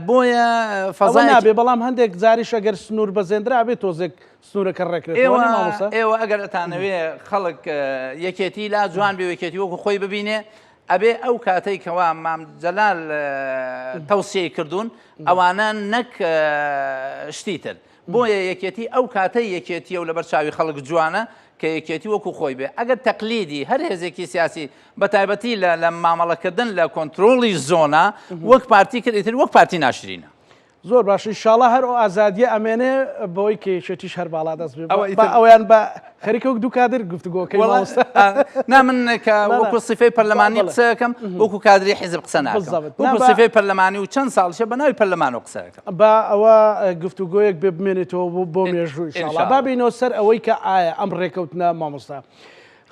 Speaker 2: بۆیە
Speaker 1: فەزا نابێ بەڵام هەندێک جاریش ئەگەر سنوور بەزێندرا بێت تۆزێک سنوورەکە ڕێکرێت
Speaker 2: ئێوە ئەگەر ئەتانەوێ خەڵک یەکێتی لا جوان بێ یەکێتی وەکو خۆی ببینێ ئەبێ ئەو کاتەی کەوا مام جەلال تەوسیەی کردوون ئەوانە نەک شتی تر بۆیە یەکێتی ئەو کاتەی یەکێتیە و لەبەر چاوی خەڵک جوانە کە یەکێتی وەکو خۆی بێ ئەگەر تەقلیدی هەر هێزێکی سیاسی بە تایبەتی لە لە مامەڵەکردن لە کۆنترۆڵی زۆنا وەک پارتی کرد ئیتر وەک پارتی ناشرینە.
Speaker 1: زۆر باشە ئیشاڵا هەر ئەو ئازادیە ئەمێنێ بەوەی کە یەکێتیش هەر باڵا دەست بێ با ئەویان بە خەریکە وەک دوو کادر گفتوگۆکەی مامۆستا
Speaker 2: نا من کە وەکو سیفەی پەرلەمانی قسە ئەکەم وەکو کادری حیزب قسە ناکەم وەکو سیفەی پەرلەمانی و چەند ساڵشە بە ناوی پەرلەمانەوە قسە ئەکەم.
Speaker 1: با ئەوە گفتوگۆیەک بێ بمێنێتەوە بۆ مێژوو ئیشاڵا با بێینەوە سەر ئەوەی کە ئایا ئەم ڕێکەوتنە مامۆستا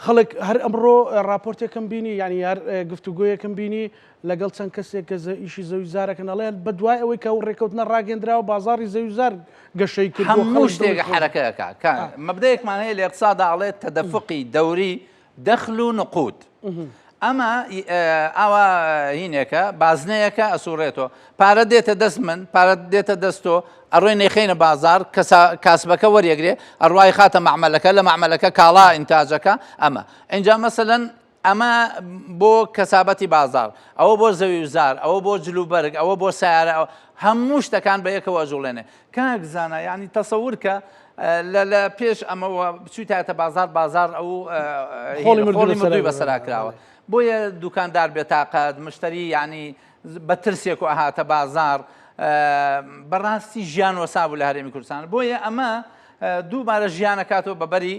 Speaker 1: خەڵک هەر ئەمڕۆ ڕاپۆرتێکم بینی یعنی هەر گفتوگۆیەکم بینی لەگەڵ چەند کەسێک کە ئیشی زەوی زارەکەن ئەڵێن بە دوای ئەوەی کە ئەو ڕێکەوتنە ڕاگەندراوە بازاڕی زەوی زار گەشەی
Speaker 2: کردووە هەموو شتێک حەرەکە ئەکا کە مەبدەیەکمان هەیە لە ئیقتسادا ئەڵێ تەدەفوقی دەوری دەخل و نقود ئەمە ئاوا هینێکە بازنەیەکە ئەسوڕێتەوە پارە دێتە دەست من پارە دێتە دەست تۆ ئەڕۆی نەیخەینە بازار کەسا کاسبەکە وەریەگرێ ئەڕوای خاتە مەعمەلەکە لە مەعمەلەکە کاڵا ئینتاجەکە ئەمە ئینجا مەسەلەن ئەمە بۆ کەسابەتی بازاڕ، ئەوە بۆ زەوی و زار، ئەوە بۆ جل و بەرگ، ئەوە بۆ سەیارە، هەموو شتەکان بە یەکەوە ئەجوڵێنێ. کاک زانا یانی تەسەور کە لە لە پێش ئەمەوە بچوویتایەتە بازاڕ، بازاڕ ئەو
Speaker 1: خۆڵی
Speaker 2: خۆڵی مردووی بەسەرا کراوە. بۆیە دوکاندار بێتاقەت، مشتەری یانی بە ترسێک و ئەهاتە بازاڕ. بەڕاستی ژیان وەسا بوو لە هەرێمی کوردستان. بۆیە ئەمە دووبارە ژیان ئەکاتەوە بە بەری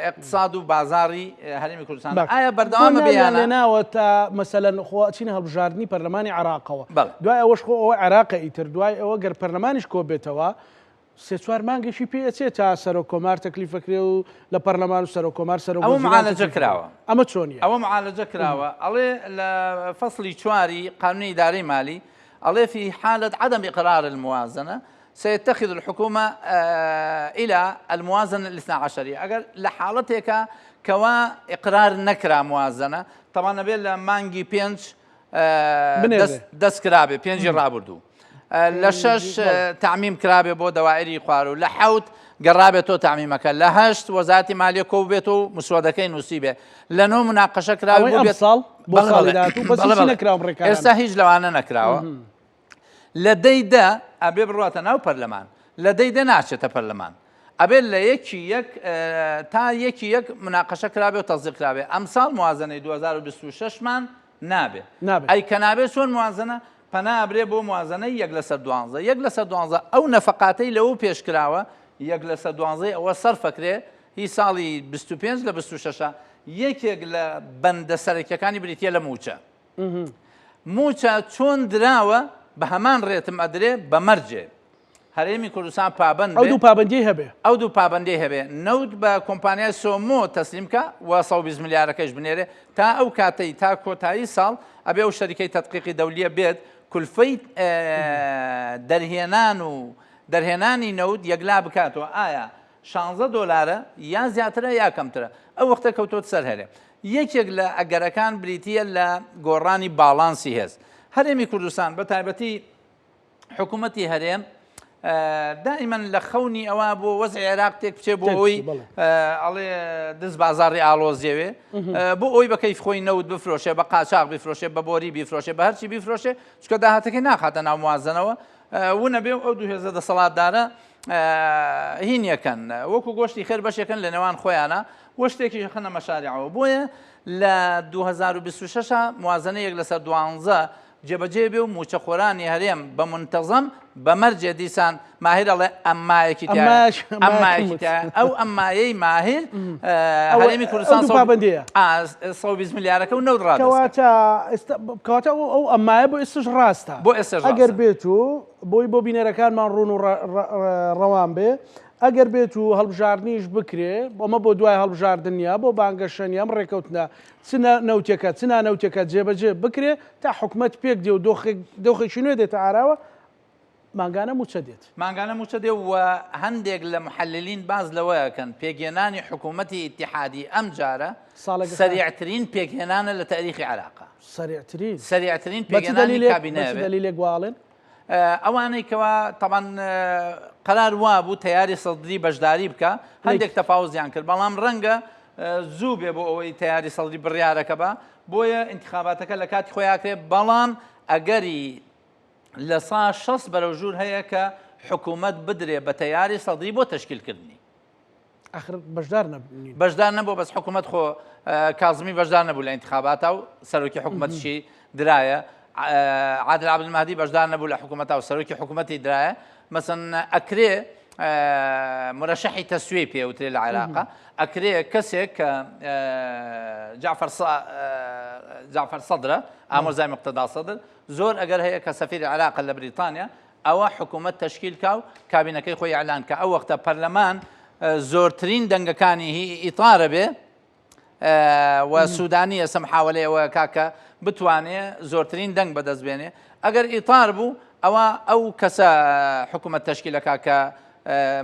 Speaker 2: ئیقتساد و بازاڕی هەرێمی کوردستان ئایا بەردەوامە بێ یان نا؟
Speaker 1: ناوە تا مەسەلەن خۆ ئەچینە هەڵبژاردنی پەرلەمانی عێراقەوە دوای ئەوەش خۆ ئەوە عێراقە ئیتر دوای ئەوە گەر پەرلەمانیش کۆ بێتەوە سێ چوار مانگێکی پێ ئەچێت تا سەرۆک کۆمار تەکلیفەکرێ و لە پەرلەمان و سەرۆک کۆمار سەرۆک
Speaker 2: ئەوە معالەجە کراوە
Speaker 1: ئەمە چۆنیە؟
Speaker 2: ئەوە معالەجە کراوە ئەڵێ لە فەسڵی چواری قانونی ئیدارەی مالی ئەڵێ فی حالة عدم اقرار الموازنە سيتخذ الحكومە الى الموازنە الاثنا عشریە ئەگەر لە حاڵەتێکا کەوا ئیقرار نەکرا موازنە تەبعەن ئەبێ لە مانگی پێنج دەست کرابێ پێنجی ڕابردوو لە شەش تعمیم کرابێ بۆ دەوائری خوار و لە حەوت گەڕابێت تۆ تعمیمەکە لە هەشت وەزارتی مالیە کۆ بێت و مسوەدەکەی نووسی بێ لە نۆ مناقەشە کرا
Speaker 1: بێت ساڵ بۆ ساڵی
Speaker 2: ئێستا هیچ لەوانە نەکراوە لە دەی دە ئەبێ بڕواتە ناو پەرلەمان لە دەی دە ناچێتە پەرلەمان ئەبێت لە یەکی یەک تا یەکی یەک مناقەشە کرابێ و تەزیق کرابێ ئەمساڵ موازنەی 2026 مان نابێ. ئەی کە نابێ چۆن موازنە؟ پەنا ئەبرێ بۆ موازنەی یەک لەسەر دوانزە. یەک لەسەر دوانزە ئەو نەفەقاتەی لەوە پێش کراوە یەک لەسەر دوانزەی ئەوە سەرف ئەکرێ هی ساڵی 25 لە 26 یەکێک لە بەندە سەرەکیەکانی بریتە لە موچە. موچە چۆن دراوە بە هەمان ڕێتم ئەدرێ بە مەرجێ هەرێمی کوردستان پابەند
Speaker 1: ئەو دوو پابەندیەی هەبێ.
Speaker 2: ئەو دوو پابەندیەی هەبێ نەوت بە کۆمپانیای سۆمۆ تەسلیم کا و 120 ملیارەکەیش بنێرێ تا ئەو کاتەی تا کۆتایی ساڵ ئەبێ ئەو شەریکەی تەدقیقی دەولیە بێت کولفەی دەرهێنان و دەرهێنانی نەوت یەکلا بکاتەوە ئایا شانزە دۆلارە یا زیاترە یا کەمترە ئەو وەختە کەوتۆت سەر هەرێم یەکێک لە ئەگەرەکان بریتییە لە گۆڕانی باڵانسی هێز هەرێمی کوردستان بە تایبەتی حکوومەتی هەرێم دائیمەن لە خەونی ئەوە بۆ وەزعی عێراق تێک بچێ بۆ ئەوی ئەڵێ دز بازاڕی ئاڵۆزیەوێ بۆ ئەوی بە کەیف خۆی نەوت بفرۆشێ بە قاچاق بفرۆشێ بە بۆری بیفرۆشێ بە هەرچی بیفرۆشێ چکە داهاتەکەی ناخاتە ناو موازنەوە ونەبێ ئەو دوو هێزە دەسەڵاتدارە هین یەکەن وەکو گۆشتی خێر بەشێکن لە نێوان خۆیانە وە شتێکیش خەنە مەشارعەوە بۆیە لە 2026 موازنە یەک لەسەر دوانزە جێبەجێ بێ و مووچەخۆرانی هەرێم بە مونتەزەم بە مەرجێ دیسان ماهر ئەڵێ ئەممایەکی تیایە ئەممایەکی تیایە ئەو ئەممایەی ماهر هەرێمی کوردستان
Speaker 1: پابەندیە
Speaker 2: 120 ملیارەکە و نەوت ڕادەست
Speaker 1: کەواتە ئێستا کەواتە ئەو ئەممایە بۆ ئێستش ڕاستە
Speaker 2: بۆ ئێستش ڕاستە
Speaker 1: ئەگەر بێت و بۆی بۆ بینەرەکانمان ڕوون و ڕەوان بێ ئەگەر بێت و هەڵبژاردنیش بکرێ ئەمە بۆ دوای هەڵبژاردن نییە بۆ بانگەشە نییە ئەم ڕێکەوتنە چ نەوتێکە چ نانەوتێکە جێبەجێ بکرێ تا حکومەت پێک دێ و دۆخێک دۆخێکی نوێ دێتە ئاراوە مانگانە مووچە دێت.
Speaker 2: مانگانە مووچە دێ و هەندێک لە محللین باس لەوە ئەکەن پێکهێنانی حکوومەتی ئیتیحادی ئەم جارە سەریعترین پێکهێنانە لە تاریخی عێراقا.
Speaker 1: سەریعترین؟
Speaker 2: سەریعترین پێکهێنانی کابینە
Speaker 1: بە چ دەلیلێک وا ئەڵێن؟
Speaker 2: ئەوانەی کەوا تەبعەن قەرار وابوو تەیاری سەدری بەشداری بکا هەندێک تەفاوزیان کرد بەڵام ڕەنگە زوو بێ بۆ ئەوەی تەیاری سەدری بڕیارەکە بە بۆیە ئینتخاباتەکە لە کاتی خۆی ئاکرێ بەڵام ئەگەری لە سا 60 بەرەو ژوور هەیە کە حکوومەت بدرێ بە تەیاری سەدری بۆ تەشکیلکردنی.
Speaker 1: ئەخر بەشدار نەبوو.
Speaker 2: بەشدار نەبوو بەس حکوومەت خۆ کازمی بەشدار نەبوو لە ئینتخاباتا و سەرۆکی حکوومەتشی درایە عادل عەبدولمەهدی بەشدار نەبوو لە حکوومەتا و سەرۆکی حکوومەتی درایە مەسەن ئەکرێ مرەشەحی تەسویەی پێوترێ لە عێراقا ئەکرێ کەسێک کە جعفر جعفر سەدرە ئامۆزای مقتەدا سەدر زۆر ئەگەر هەیە کە سەفیری عێراق لە بریتانیا ئەوە حکوومەت تەشکیل کا و کابینەکەی خۆی ئیعلان کا ئەو وەختە پەرلەمان زۆرترین دەنگەکانی هی ئیتارە بێ و سوودانی ئێستا محاولەی ئەوە کا کە بتوانێ زۆرترین دەنگ بەدەست بێنێ ئەگەر ئیتار بوو ئەوە ئەو کەسە حکوومەت تەشکیلەکە کە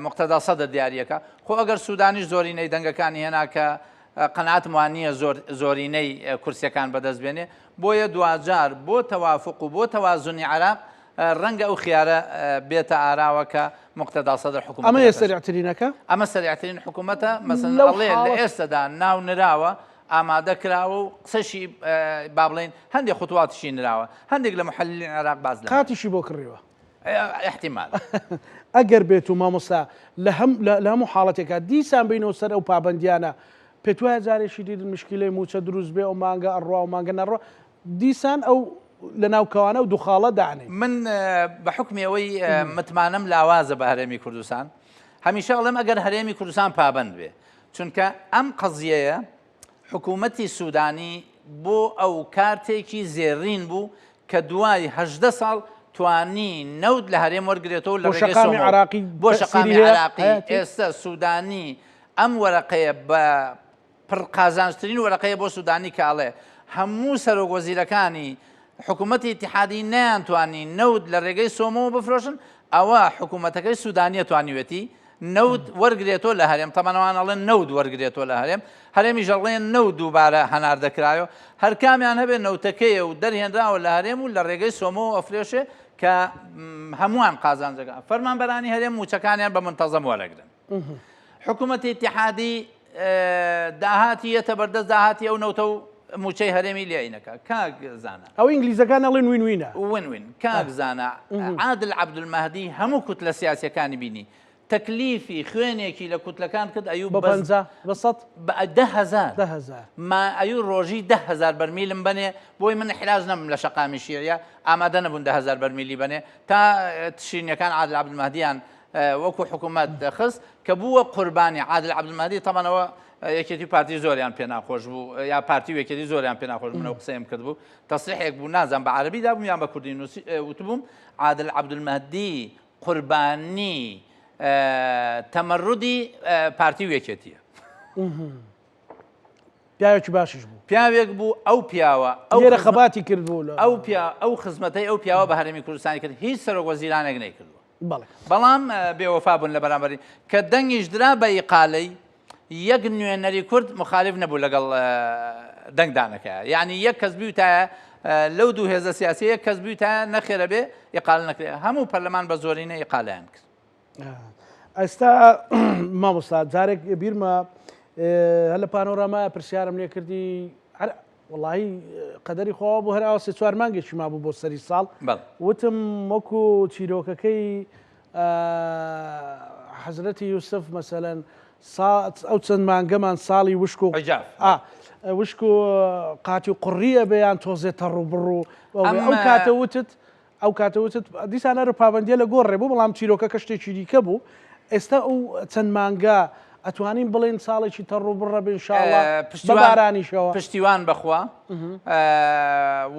Speaker 2: مقتەدا سەدر دیاریەکە خۆ ئەگەر سوودانیش زۆرینەی دەنگەکانی هێنا کە قەناعەتم وان نییە زۆر زۆرینەی کورسیەکان بەدەست بێنێ بۆیە دواجار بۆ تەوافق و بۆ تەوازنی عێراق ڕەنگە ئەو خیارە بێتە ئاراوە کە موقتەدا سەدر حکوومەتەکە
Speaker 1: ئەمەیە سەریعترینەکە؟
Speaker 2: ئەمە سەریعترین حکوومەتە، مەسەلەن ئەڵێ لە ئێستەدا ناو نراوە، ئامادە کراوە و قسەشی با بڵێین هەندێک خوتواتیشی نراوە، هەندێک لە موحەلیلین عێراق باس لەمە.
Speaker 1: قاتیشی بۆ کڕیوە.
Speaker 2: ئیحتیمال.
Speaker 1: ئەگەر بێت و مامۆستا لە هەم لە هەموو حاڵەتێکا دیسان بینەوە سەر ئەو پابەندیانە پێت وایە جارێکی دی مشکیلەی مووچە دروست بێ ئەو مانگە ئەڕوا و مانگە نەڕوا دیسان ئەو لە ناو کەوانە و دوخاڵە دانێ.
Speaker 2: من بە حوکمی ئەوەی متمانەم لاوازە بە هەرێمی کوردستان هەمیشە ئەڵێم ئەگەر هەرێمی کوردستان پابەند بێ چونکە ئەم قەزیەیە حکوومەتی سوودانی بۆ ئەو کارتێکی زێڕین بوو کە دوای 18 ساڵ توانی نەوت لە هەرێم وەرگێتەوە لە ڕێگەی
Speaker 1: شەقامی عراقی
Speaker 2: بۆ شەقامی عراقی ئێستا سوودانی ئەم وەرەقەیە بە پڕ قازانجترین وەرەقەیە بۆ سودانی کە ئەڵێ هەموو سەرۆک وەزیرەکانی حکوومەتی ئیتیحادی نەیانتوانی نەوت لە ڕێگەی سۆمۆوە بفرۆشن ئەوە حکوومەتەکەی سودانیە توانیوێتی نەوت وەرگرێتەوە لە هەرێم تەمەنەوان ئەڵێن نەوت وەرگرێتەوە لە هەرێم هەرێمیش ئەڵێن نەوت دووبارە هەناردەکرایەوە هەرکامیان هەبێ نەوتەکەیە و دەرهێنراوە لە هەرێم و لە ڕێگەی سۆمۆوە ئەفرێشێ کە هەمووان قازانجەکە فەرمانبەرانی هەرێم مووچەکانیان بە منتەزەم وەرەگرن حکوومەتی ئیتیحادی داهاتی یەتە بەردەست داهاتی ئەو نەوتە و موچەی هەرێمی لێینەکە کاک زانا
Speaker 1: ئەو ئینگلیزەکان ئەڵێن win win ە
Speaker 2: win win کاک زانا عادل عەبدولمەهدی هەموو کوتلە سیاسیەکانی بینی. تەکلیفی خوێنێکی لە کوتلەکان کرد ئەیو
Speaker 1: بە 50 بە 100
Speaker 2: بە 10000
Speaker 1: 10000
Speaker 2: ما ئەیو ڕۆژی 10000 بەرمیلم بەنێ بۆی من حراج نەبم لە شەقامی شیعە ئامادە نەبوون 10000 بەرمیلی بەنێ تا تشرینەکان عادل عەبدولمەهدیان وەکو حکوومەت خست کە بووە قوربانی عادل عەبدولمەهدی تەمەنەوە یەکێتی پارتی زۆریان پێ ناخۆش بوو یا پارتی و یەکێتی زۆریان پێ ناخۆش منەوە قسەیم کرد بوو تەسریحێک بوو نازانم بە عەرەبی دابووم یان بە کوردی نووسی وتبووم عادل عەبدولمەهدی قوربانی تەمەڕودی پارتی و یەکێتیە.
Speaker 1: پیاوێکی باشیش بوو.
Speaker 2: پیاوێک بوو ئەو پیاوە
Speaker 1: ئەو لێرە خەباتی کرد بوو
Speaker 2: ئەو پیا ئەو خزمەتەی ئەو پیاوە بە هەرێمی کوردستانی کرد هیچ سەرۆک وەزیرانێک نەیکردووە.
Speaker 1: بەڵێ.
Speaker 2: بەڵام بێوەفا بوون لە بەرامبەری کە دەنگیش درا بە ئیقالەی یەک نوێنەری کورد مخالف نەبوو لەگەڵ دەنگدانەکە یعنی یەک کەس بیوتایە لەو دوو هێزە سیاسی یەک کەس بیوتایە نەخێرە بێ ئیقال نەکرێ هەموو پەرلەمان بە زۆرینە ئیقالەیان کرد.
Speaker 1: ئێستا مامۆستا جارێک بیرمە هەر لە پانۆرامایە پرسیارم لێ کردی وەڵاهی قەدەری خوا بوو هەر ئاوا سێ چوار مانگێکی مابوو بۆ سەری ساڵ وتم وەکو چیرۆکەکەی حەزرەتی یوسف مەسەلەن ئەو چەند مانگەمان ساڵی وشک و وشک و قاتی و قڕیە بەیان تۆزێ تەڕ و بڕ و ئەو کاتە وتت ئەو کاتە وتت دیسان هەر پابەندیە لە گۆڕێ بوو بەڵام چیرۆکەکە شتێکی دیکە بوو ئێستا ئەو چەند مانگە ئەتوانین بڵێن ساڵێکی تەڕ و بڕە بن شاڵە بارانیشەوە
Speaker 2: پشتیوان بەخوا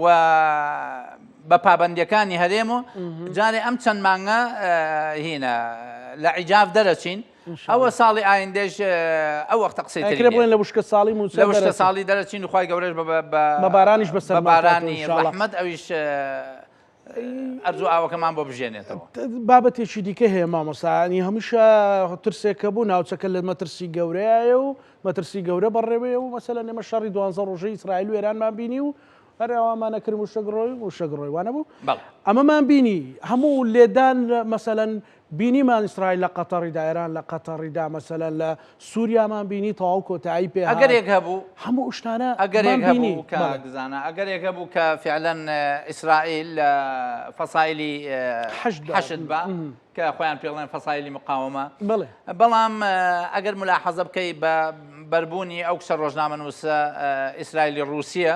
Speaker 2: و بە پابندەکانی هەرێم و جارێ ئەم چەند مانگە هینە لە عیجاف دەرەچین ئەوە ساڵی ئایندەش ئەو وەختە قسەی
Speaker 1: تری بڵێن لە وشکە ساڵی مووچە
Speaker 2: لە وشکە ساڵی دەرەچین و خوای گەورەش
Speaker 1: بە بارانیش بەسەر
Speaker 2: بارانی ڕەحمەت ئەویش ئەرز و ئاوەکەمان بۆ بژێنێتەوە.
Speaker 1: بابەتێکی دیکە هەیە مامۆستا هەمیشە ترسێکە بوو ناوچەکە لە مەترسی گەورەیە و مەترسی گەورە بەڕێوەیە و مەسەلەن ئێمە شەڕی دوانزە ڕۆژەی ئیسرائیل و ئێرانمان بینی و هەر ئەوامانە کرد موشک ڕۆی موشک ڕۆی وانە بوو ئەمەمان بینی هەموو لێدان مەسەلەن بینیمان ئیسرائیل لە قەتەڕیدا ئێران لە قەتەڕیدا مەسەلەن لە سووریامان بینی تەواو کۆتایی پێ
Speaker 2: ئەگەرێک هەبوو
Speaker 1: هەموو شتانە
Speaker 2: ئەگەرێک هەبوو کاک زانا ئەگەرێک هەبوو کە فعلەن ئیسرائیل لە فەسایلی حەشد بە کە خۆیان پێڵێن فەسایلی مقاومە بەڵام ئەگەر ملاحەزە بکەی بە بەربوونی ئەو کچە ڕۆژنامەنووسە ئیسرائیلی ڕووسیە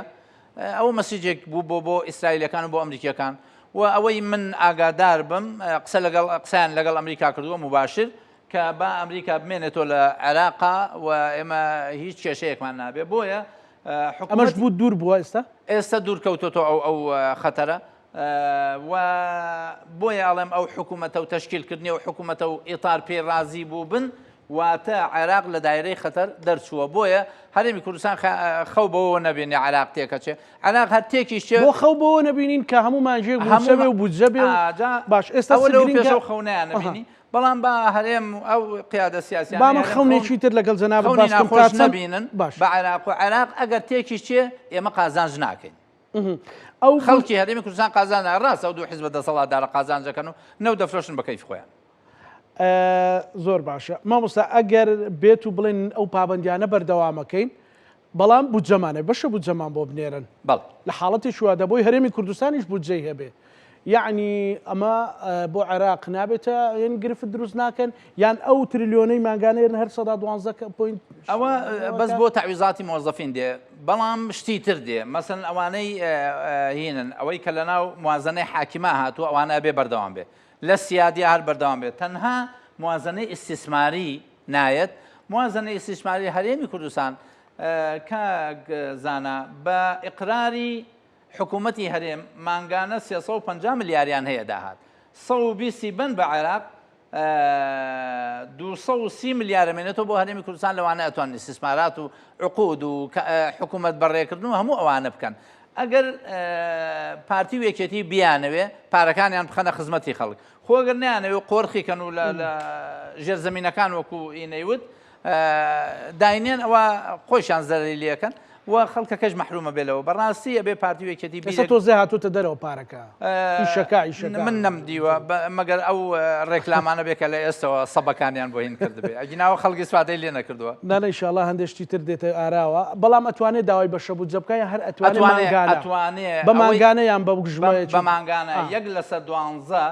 Speaker 2: ئەوە مەسیجێک بوو بۆ بۆ ئیسرائیلەکان و بۆ ئەمریکیەکان و ئەوەی من ئاگادار بم قسە لەگەڵ قسەیان لەگەڵ ئەمریکا کردووە مباشر کە با ئەمریکا بمێنێتەوە لە عێراقا و ئێمە هیچ کێشەیەکمان نابێ بۆیە
Speaker 1: ئەمەش بوو دوور بووە ئێستا
Speaker 2: ئێستا دوور کەوتۆتەوە ئەو ئەو خەتەرە و بۆیە ئەڵێم ئەو حکوومەتە و تەشکیلکردنی ئەو حکوومەتە و ئیتار پێی ڕازی بوو بن واتە عێراق لە دایرەی خەتەر دەرچووە بۆیە هەرێمی کوردستان خەو بەوە نەبینێ عێراق تێکەچێ عێراق هەر تێکیش چێ
Speaker 1: بۆ خەو بەوە نەبینین کە هەموو مانگێک مووچە بێ و بودجە بێ باش ئێستا
Speaker 2: ئەوە لەو پێشەوە خەو نەیانەبینی بەڵام با هەرێم ئەو قیادە سیاسیانەی
Speaker 1: با من خەونێکی تر لەگەڵ جەنابت
Speaker 2: باس بکەم تا چەند نەبینن باش بە عێراق و عێراق ئەگەر تێکیش چێ ئێمە قازانج ناکەین
Speaker 1: ئەو
Speaker 2: خەڵکی هەرێمی کوردستان قازانج ناکەن ڕاستە ئەو دوو حیزبە دەسەڵاتدارە قازانج دەکەن و نەوت دەفرۆشن بە کەیفی خۆیان.
Speaker 1: زۆر باشە مامۆستا ئەگەر بێت و بڵێن ئەو پابەندیانە بەردەوامەکەین بەڵام بودجەمانە بەشە بودجەمان بۆ بنێرن
Speaker 2: بەڵێ.
Speaker 1: لە حاڵەتێکی وادا بۆی هەرێمی کوردستانیش بودجەی هەبێ یەعنی ئەمە بۆ عێراق نابێتە یەن گرفت دروست ناکەن یان ئەو تریلیۆنەی مانگانە یەن هەر 12% point
Speaker 2: ئەوە بەس بۆ تەعویزاتی مۆزەفین دێ بەڵام شتی تر دێ مەسەن ئەوانەی هینن ئەوەی کە لەناو موازنەی حاکیمە هاتووە ئەوانە ئەبێ بەردەوام بێ لە سیادیا هەر بەردەوام بێت تەنها موازنەی ئیستیسماری نایەت موازنەی ئیستیسماری هەرێمی کوردستان کاک زانا بە ئیقراری حکوومەتی هەرێم مانگانە 350 ملیاریان هەیە داهات 120 بن بە عێراق 230 ملیارە مێنێتەوە بۆ هەرێمی کوردستان لەوانە ئەتوان ئیستیسمارات و عقود و حکوومەت بەڕێکردن و هەموو ئەوانە بکەن ئەگەر پارتی و یەکێتی بیانەوێ پارەکانیان بخەنە خزمەتی خەڵک خۆ گەر نیانەوێ قۆرخی کەن و لە ژێرزەمینەکان وەکو ئینەیوت داینێن ئەوە خۆشیان زەرەری لەکەن و خەڵکەکەش مەحرومە بێ لەوە بەڕاستی ئەبێ پارتی و یەکێتی
Speaker 1: ئێستا تۆزێ هاتووتە دەرەوە پارەکە ئیشەکە ئیشەکە
Speaker 2: من نەمدیوە مەگەر ئەو ڕێکلامانە بێ کە لە ئێستەوە سەبەکانیان بۆ هین کردبێ ئەگیناوە خەڵکی ئیسفادەی لێ نەکردووە.
Speaker 1: نا نا ئیشاڵا هەندێ شتی تر دێتە ئاراوە بەڵام ئەتوانێ داوای بەشە بودجە بکا یان هەر ئەتوانێ مانگانە
Speaker 2: ئەتوانێ
Speaker 1: بە مانگانە یان بە گژمەیەکی
Speaker 2: بە مانگانە یەک لەسەر دوانزە.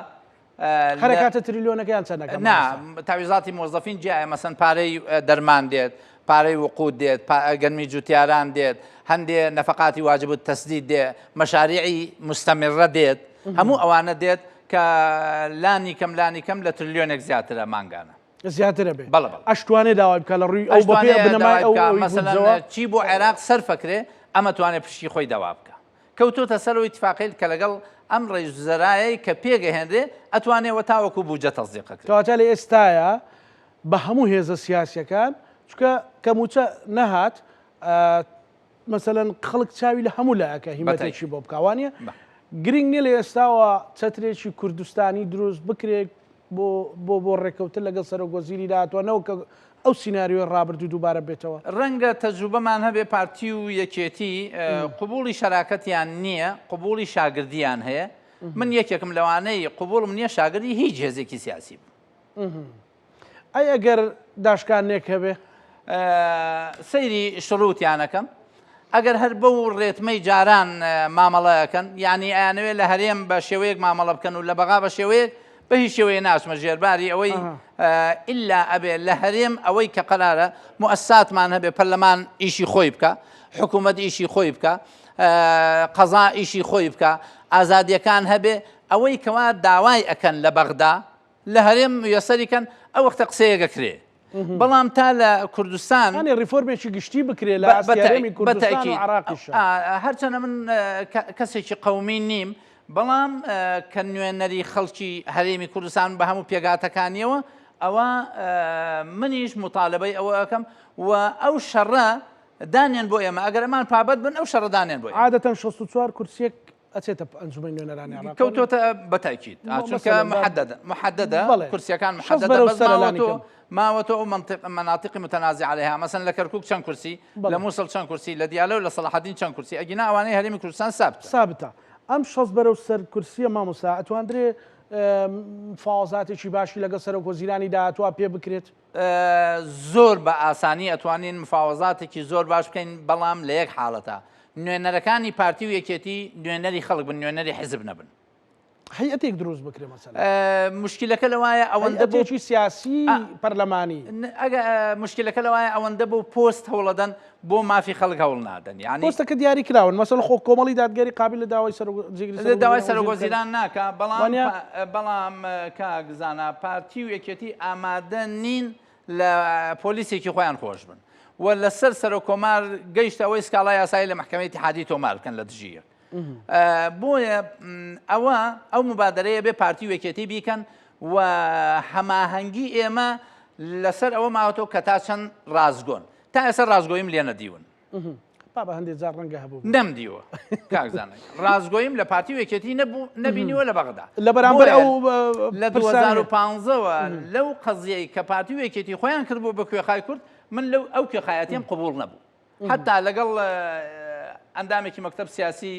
Speaker 1: هەرکاتە تریلیۆنەکەیان چەندەکە؟
Speaker 2: نا تاویزاتی مۆزەفین جیایە مەسەن پارەی دەرمان دێت پارەی وقود دێت گەنمی جوتیاران دێت هەندێ نەفقاتی واجب و تەسدید دێ مەشاریعی مستەمرە دێت هەموو ئەوانە دێت کە لانی کەم لانی کەم لە تریلیۆنێک زیاترە مانگانە
Speaker 1: زیاترە بێ بەڵێ بەڵێ ئەشتوانێ داوای بکە لە ڕووی ئەو بەپێ بنەمای ئەو
Speaker 2: مەسەلەن چی بۆ عێراق سەرفەکرێ ئەمە توانێ پشتی خۆی داوا بکە کەوتۆتە سەر ئەو ئیتفاقەیل کە لەگەڵ ئەم ڕەئیس وزەرایەی کە پێگەهێنرێ ئەتوانێ وە تاوەکو بوجە تەسدیق ئەکرێ.
Speaker 1: کەواتە لە ئێستایا بە هەموو هێزە سیاسیەکان چونکە کە موچە نەهات مەسەلەن خەڵک چاوی لە هەموو لایەکە هیمەتێکی بۆ بکا وانیە؟ گرنگ نیە لە ئێستاوە چەترێکی کوردستانی دروست بکرێت بۆ بۆ بۆ ڕێککەوتن لەگەڵ سەرۆک وەزیری داهاتووە نەوەک ئەو سیناریۆی ڕابردوو دووبارە بێتەوە.
Speaker 2: ڕەنگە تەجروبەمان هەبێ پارتی و یەکێتی قبوڵی شەراکەتیان نییە، قبوڵی شاگردیان هەیە، من یەکێکم لەوانەی قبوڵم نییە شاگردی هیچ هێزێکی سیاسی بم.
Speaker 1: ئەی ئەگەر داشکاندنێک هەبێ؟
Speaker 2: سەیری شروتیان ئەکەم ئەگەر هەر بەو ڕێتمەی جاران مامەڵە ئەکەن یعنی ئەیانەوێ لە هەرێم بە شێوەیەک مامەڵە بکەن و لە بەغا بە شێوەیەک بە هیچ شێوەیە ناچمە ژێرباری ئەوەی ئللا ئەبێ لە هەرێم ئەوەی کە قەرارە موئەسساتمان هەبێ پەرلەمان ئیشی خۆی بکە حکوومەت ئیشی خۆی بکە قەزا ئیشی خۆی بکە ئازادیەکان هەبێ ئەوەی کەوا داوای ئەکەن لە بەغدا لە هەرێم میسەری کەن ئەو وەختە قسەیەک ئەکرێ بەڵام تا لە کوردستان
Speaker 1: یانی ڕیفۆرمێکی گشتی بکرێ لە ئاستی هەرێمی کوردستان و عێراقیشا.
Speaker 2: هەرچەنە من کەسێکی قەومی نیم بەڵام کە نوێنەری خەڵکی هەرێمی کوردستان بە هەموو پێکهاتەکانیەوە ئەوە منیش مطالبەی ئەوە ئەەکەم و ئەو شەڕە دانێن بۆ ئێمە ئەگەر ئەمان پابەت بن ئەو شەڕە دانێن بۆ ئێمە.
Speaker 1: عادەتەن 64 کورسیەک ئەچێتە ئەنجومەنی نوێنەرانی عێراق
Speaker 2: کەوتۆتە بە تاکید چونکە محددە محددە کورسیەکان محددە بەس ماوەتۆ ماوەتۆ ئەو منطق مناطق متنازع عليها مثلا لە کەرکوک چەند کورسی لە موسڵ چەند کورسی لە دیالە و لە سەڵاحەدین چەند کورسی ئەگینا ئەوانەی هەرێمی کوردستان سابتە
Speaker 1: سابتە ئەم شەست بەرەو سەر کورسیە مامۆستا ئەتواندرێ مفاوەزاتێکی باشی لەگەڵ سەرۆک وەزیرانی داهاتوە پێ بکرێت؟
Speaker 2: زۆر بە ئاسانی ئەتوانین مفاوەزاتێکی زۆر باش بکەین بەڵام لە یەک حاڵەتا نوێنەرەکانی پارتی و یەکێتی نوێنەری خەڵک بن نوێنەری حزب نەبن.
Speaker 1: هەیئەتێک دروست بکرێ مەسەلەن.
Speaker 2: مشکلەکە لەوایە ئەوەندە بۆ
Speaker 1: هەیئەتێکی سیاسی پەرلەمانی.
Speaker 2: ئەگە مشکلەکە لەوایە ئەوەندە بۆ پۆست هەوڵەدەن بۆ مافی خەڵک هەوڵ نادەن یانی.
Speaker 1: پۆستەکە دیاری کراون مەسەلەن خۆ کۆمەڵی دادگەری قابیل لە داوای سەرۆک جێگری سەرۆک
Speaker 2: داوای سەرۆک وەزیران ناکا بەڵام بەڵام کاک زانا پارتی و یەکێتی ئامادە نین لە پۆلیسێکی خۆیان خۆش بن و لەسەر سەرۆک کۆمار گەیشتە ئەوەی سکاڵای یاسایی لە مەحکەمەی ئیتیحادی تۆمار بکەن لە دژی یەک بۆیە ئەوە ئەو مبادرەیە بێ پارتی و یەکێتی بیکەن و هەماهەنگی ئێمە لەسەر ئەوە ماوەتەوە کە تا چەند ڕاستگۆن تا ئێستا ڕاستگۆیم لێ نەدیون.
Speaker 1: بابە هەندێک جار ڕەنگە هەبوو
Speaker 2: نەمدیوە کاک زانا ڕاستگۆیم لە پارتی و یەکێتی نەبوو نەبینیوە لە بەغدا
Speaker 1: لە بەرامبەر ئەو
Speaker 2: لە 2015ەوە لەو قەزیەی کە پارتی و یەکێتی خۆیان کردبوو بە کوێخای کورد من لەو ئەو کوێخایەتیم قبوڵ نەبوو حتا لەگەڵ ئەندامێکی مەکتەب سیاسی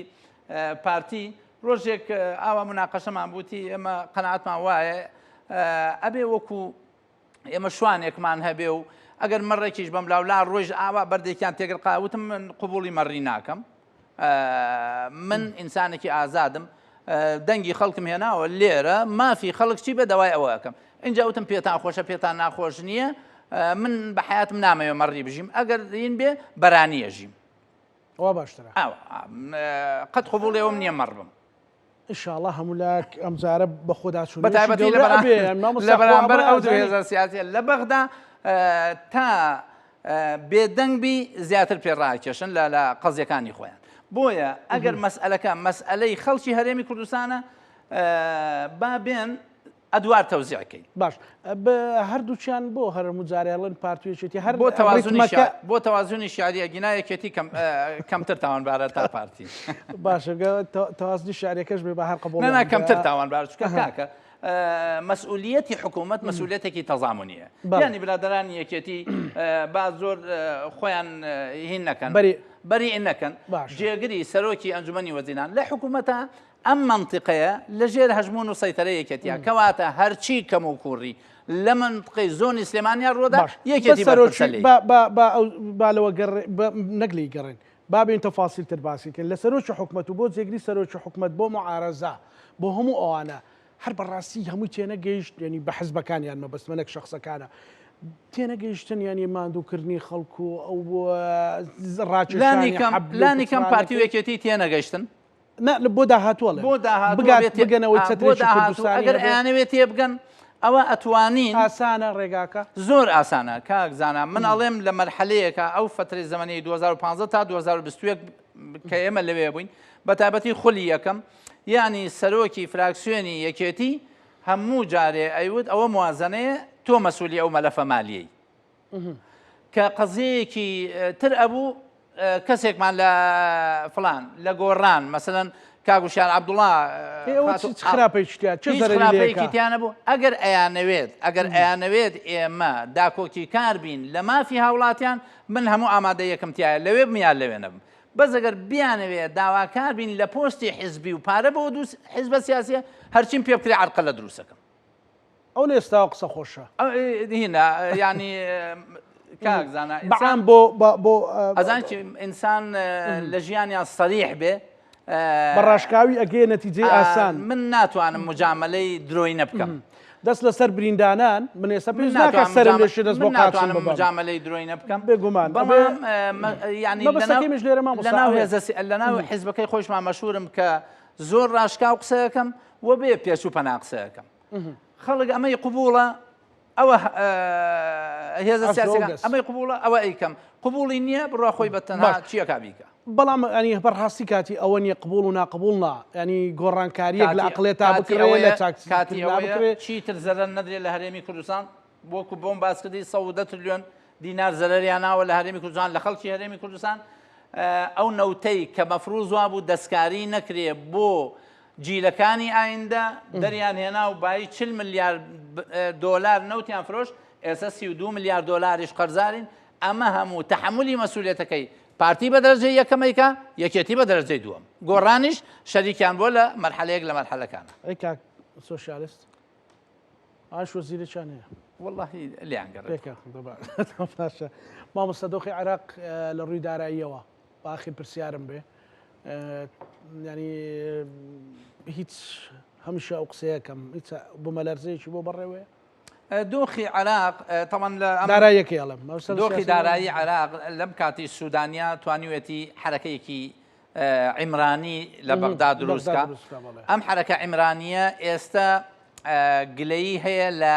Speaker 2: پارتی ڕۆژێک ئاوا مناقەشەمان بوتی ئێمە قەناعەتمان وایە ئەبێ وەکو ئێمە شوانێکمان هەبێ و ئەگەر مەڕێکیش بەم لاولا ڕۆژ ئاوا بەردێکیان تێگرقا وتم من قوبوڵی مەڕی ناکەم من ئینسانێکی ئازادم دەنگی خەڵکم هێناوە لێرە مافی خەڵک چی بە داوای ئەوە ئەەکەم اینجا وتم پێتان خۆشە پێتان ناخۆش نییە من بە حیاتم نامەوێ مەڕی بژیم ئەگەر دین بێ بەرانیە ژیم
Speaker 1: وا باشترە
Speaker 2: قەت قوبوڵی ئەوم نییە مەڕ بم
Speaker 1: ان شاء اللە هەموو لایەک ئەمجارە بەخۆداچوونەوەیەکی
Speaker 2: بەتایبەتی
Speaker 1: گەورە ئەبێ مامۆستا
Speaker 2: لە
Speaker 1: خوا
Speaker 2: بەرامبەر
Speaker 1: ئەمە
Speaker 2: ئەو دوو
Speaker 1: ئەزانی
Speaker 2: هێزە سیاسیە لە بەغدا تا بێدەنگ بی زیاتر پێ ڕاکێشن لە لە قەزیەکانی خۆیان بۆیە ئەگەر مەسئلەکە مەسئلەی خەڵکی هەرێمی کوردستانە با بێن ئەدوار تەوزیع کەین.
Speaker 1: باش بە هەردووکیان بۆ هەر هەموو جارێ ئەڵێن پارتی و یەکێتی هەر
Speaker 2: بۆ تەوازنی
Speaker 1: ڕیتمەکە
Speaker 2: شیعر بۆ تەوازنی شیعری ئەگینا یەکێتی کەم کەمتر تاوانبارە تا پارتی.
Speaker 1: باشە گە تەوازنی شیعریەکەش بێ با هەر
Speaker 2: نا نا
Speaker 1: قبوڵیان
Speaker 2: کەمتر
Speaker 1: بێ.
Speaker 2: تاوانبارە چونکە کاکە مەسئولیەتی حکوومەت مەسئولیەتێکی تەزامونیە
Speaker 1: بەڵێ.
Speaker 2: یانی برادەرانی یەکێتی با زۆر خۆیان هین نەکەن
Speaker 1: بەری
Speaker 2: بەری نەکەن
Speaker 1: باشە.
Speaker 2: جێگری سەرۆکی ئەنجومەنی وەزیران لە حکوومەتە ئەم مەنتیقەیە لە ژێر هەژموون و سەیتەرەی یەکێتیە، کەواتە هەرچی کەموکووڕی لە مەنتقەی زۆنی سلێمانیا ڕووەدا
Speaker 1: باش بەس
Speaker 2: یەکێتی بەرپرسە
Speaker 1: سەرۆکی
Speaker 2: لێی.
Speaker 1: با با با ئەو با لەوە گەڕێ بە نەک لێی گەڕێن با بێین تەفاسیل تر باسی کەین لە سەرۆکی حکومەت و بۆ جێگری سەرۆکی حکومەت بۆ موعارەزە بۆ هەموو ئەوانە. هەر بەڕاستی هەمووی تێنەگەیشت یعنی بە حزبەکانیان مەبەستمە نەک شخصەکانە تێنەگەیشتن یعنی ماندووکردنی خەڵک و ئەو
Speaker 2: ڕاکێشانی لانی کەم پارتی و یەکێتی تێنەگەیشتن
Speaker 1: نا بۆ داهاتوو ئەڵێم
Speaker 2: بۆ داهاتوو بگات
Speaker 1: بێ تێ بگەنەوەی
Speaker 2: بۆ
Speaker 1: چەترێکی
Speaker 2: داهاتوو
Speaker 1: کوردستانی
Speaker 2: ئەگەر
Speaker 1: هەبێ
Speaker 2: ئەیانەوێ تێبگەن ئەوە ئەتوانین
Speaker 1: ئاسانە ڕێگاکە؟
Speaker 2: زۆر ئاسانە کاک زانا من ئەڵێم لە مەرحەلەیەکا ئەو فەترەی زەمەنی 2015 تا 2021 کە ئێمە لەوێ بووین بە تایبەتی خولی یەکەم یعنی سەرۆکی فراکسیۆنی یەکێتی هەموو جارێ ئەیوت ئەوە موازنەیە تۆ مەسوولی ئەو مەلەفە مالیەی کە قەزیەیەکی تر ئەبوو کەسێکمان لە فلان لە گۆڕان مەسەلەن کاک وشیار عەبدوڵا خراپەیەکی تیا نەبوو ئەگەر ئەیانەوێت ئەگەر ئەیانەوێت ئێمە داکۆکی کار بین لە مافی هاوڵاتیان من هەموو ئامادە یەکەم تایە لەوێ بم یان لەوێ نەبم بەس ئەگەر بیانەوێت داواکار بین لە پۆستی حزبی و پارە بۆ دوو حزبە سیاسیە هەرچیم پێ بکرێ عەرقە لە دروستەکەم
Speaker 1: ئەو لە ئێستاوە قسە خۆشە.
Speaker 2: هینا یانی کاک زانا
Speaker 1: بەعام بۆ بۆ
Speaker 2: ئەزانی چی ئینسان لە ژیانیان سەریح بێ
Speaker 1: بە ڕاشکاوی ئەگەیە نەتیجەی ئاسان.
Speaker 2: من ناتوانم مجامەلەی درۆینە بکەم.
Speaker 1: دەست لەسەر بریندانان من ئێستا پێویست ناکات سەرم لێ شێ دەست بۆ قاچم ببەم.
Speaker 2: مجامەلەی درۆینە بکەم.
Speaker 1: بێگومان
Speaker 2: بەڵام یانی
Speaker 1: مەبەستەکەی منیش لێرە مامۆستا
Speaker 2: لەناو هێزە لەناو حیزبەکەی خۆشمان مەشهورم کە زۆر ڕاشکاو قسەکەم و بێ پێچ و پەنا قسەکەم. خەڵک ئەمەی قبوڵە ئەوە هێزە سیاسەکان ئەمەی قبوڵە ئەوە ئەیکەم قبوڵی نییە بڕوا خۆی بە تەنها چیەکا بیکە.
Speaker 1: بەڵام ئەنی بەڕاستی کاتی ئەوە نییە قبوڵ و ناقبوڵ نا ینی گۆڕانکاریەک لە عقلێتا بکرێ لە
Speaker 2: کاتی ئەوەیە چیتر زەرەر نەدرێت لە هەرێمی کوردستان وەکو بۆم باس کردی 110 تریلیۆن دینار زەرەریان ناوە لە هەرێمی کوردستان لە خەڵکی هەرێمی کوردستان ئەو نەوتەی کە مەفروز وابوو دەستکاری نەکرێ بۆ جیلەکانی ئایندە دەریان هێنا و بایی 40 ملیار دۆلار نەوتیان فرۆشت، ئێستا 32 ملیار دۆلاریش قەرزارین، ئەمە هەموو تەحەمولی مەسولیەتەکەی پارتی بە دەرەجەی یەکەم ئەیکا، یەکێتی بە دەرەجەی دووەم، گۆڕانیش شەریکیان بووە لە مەرحەلەیەک لە مەرحەلەکانا.
Speaker 1: ئەی کاک سۆشیالست ئاش وەزیرێکیان هەیە؟
Speaker 2: وەڵاهی لێیان گەڕێ.
Speaker 1: پێکە باشە مامۆستا دۆخی عێراق لە ڕووی داراییەوە با ئاخیر پرسیارم بێ ینی هیچ هەمیشە ئەو قسەیەکەم هیچ بوومەلەرزەیەکی بۆ بەڕێوەیە
Speaker 2: دۆخی عراق تەمان لە
Speaker 1: دارایەکەی ئەڵم
Speaker 2: دۆخی دارایی عراق لەم کاتی سوودانیا توانیوێتی حرەکەیەکی عیمرانی لە بەغدا دروستکە ئەم حرەکە عیمرانیە ئێستا گلەیی هەیە لە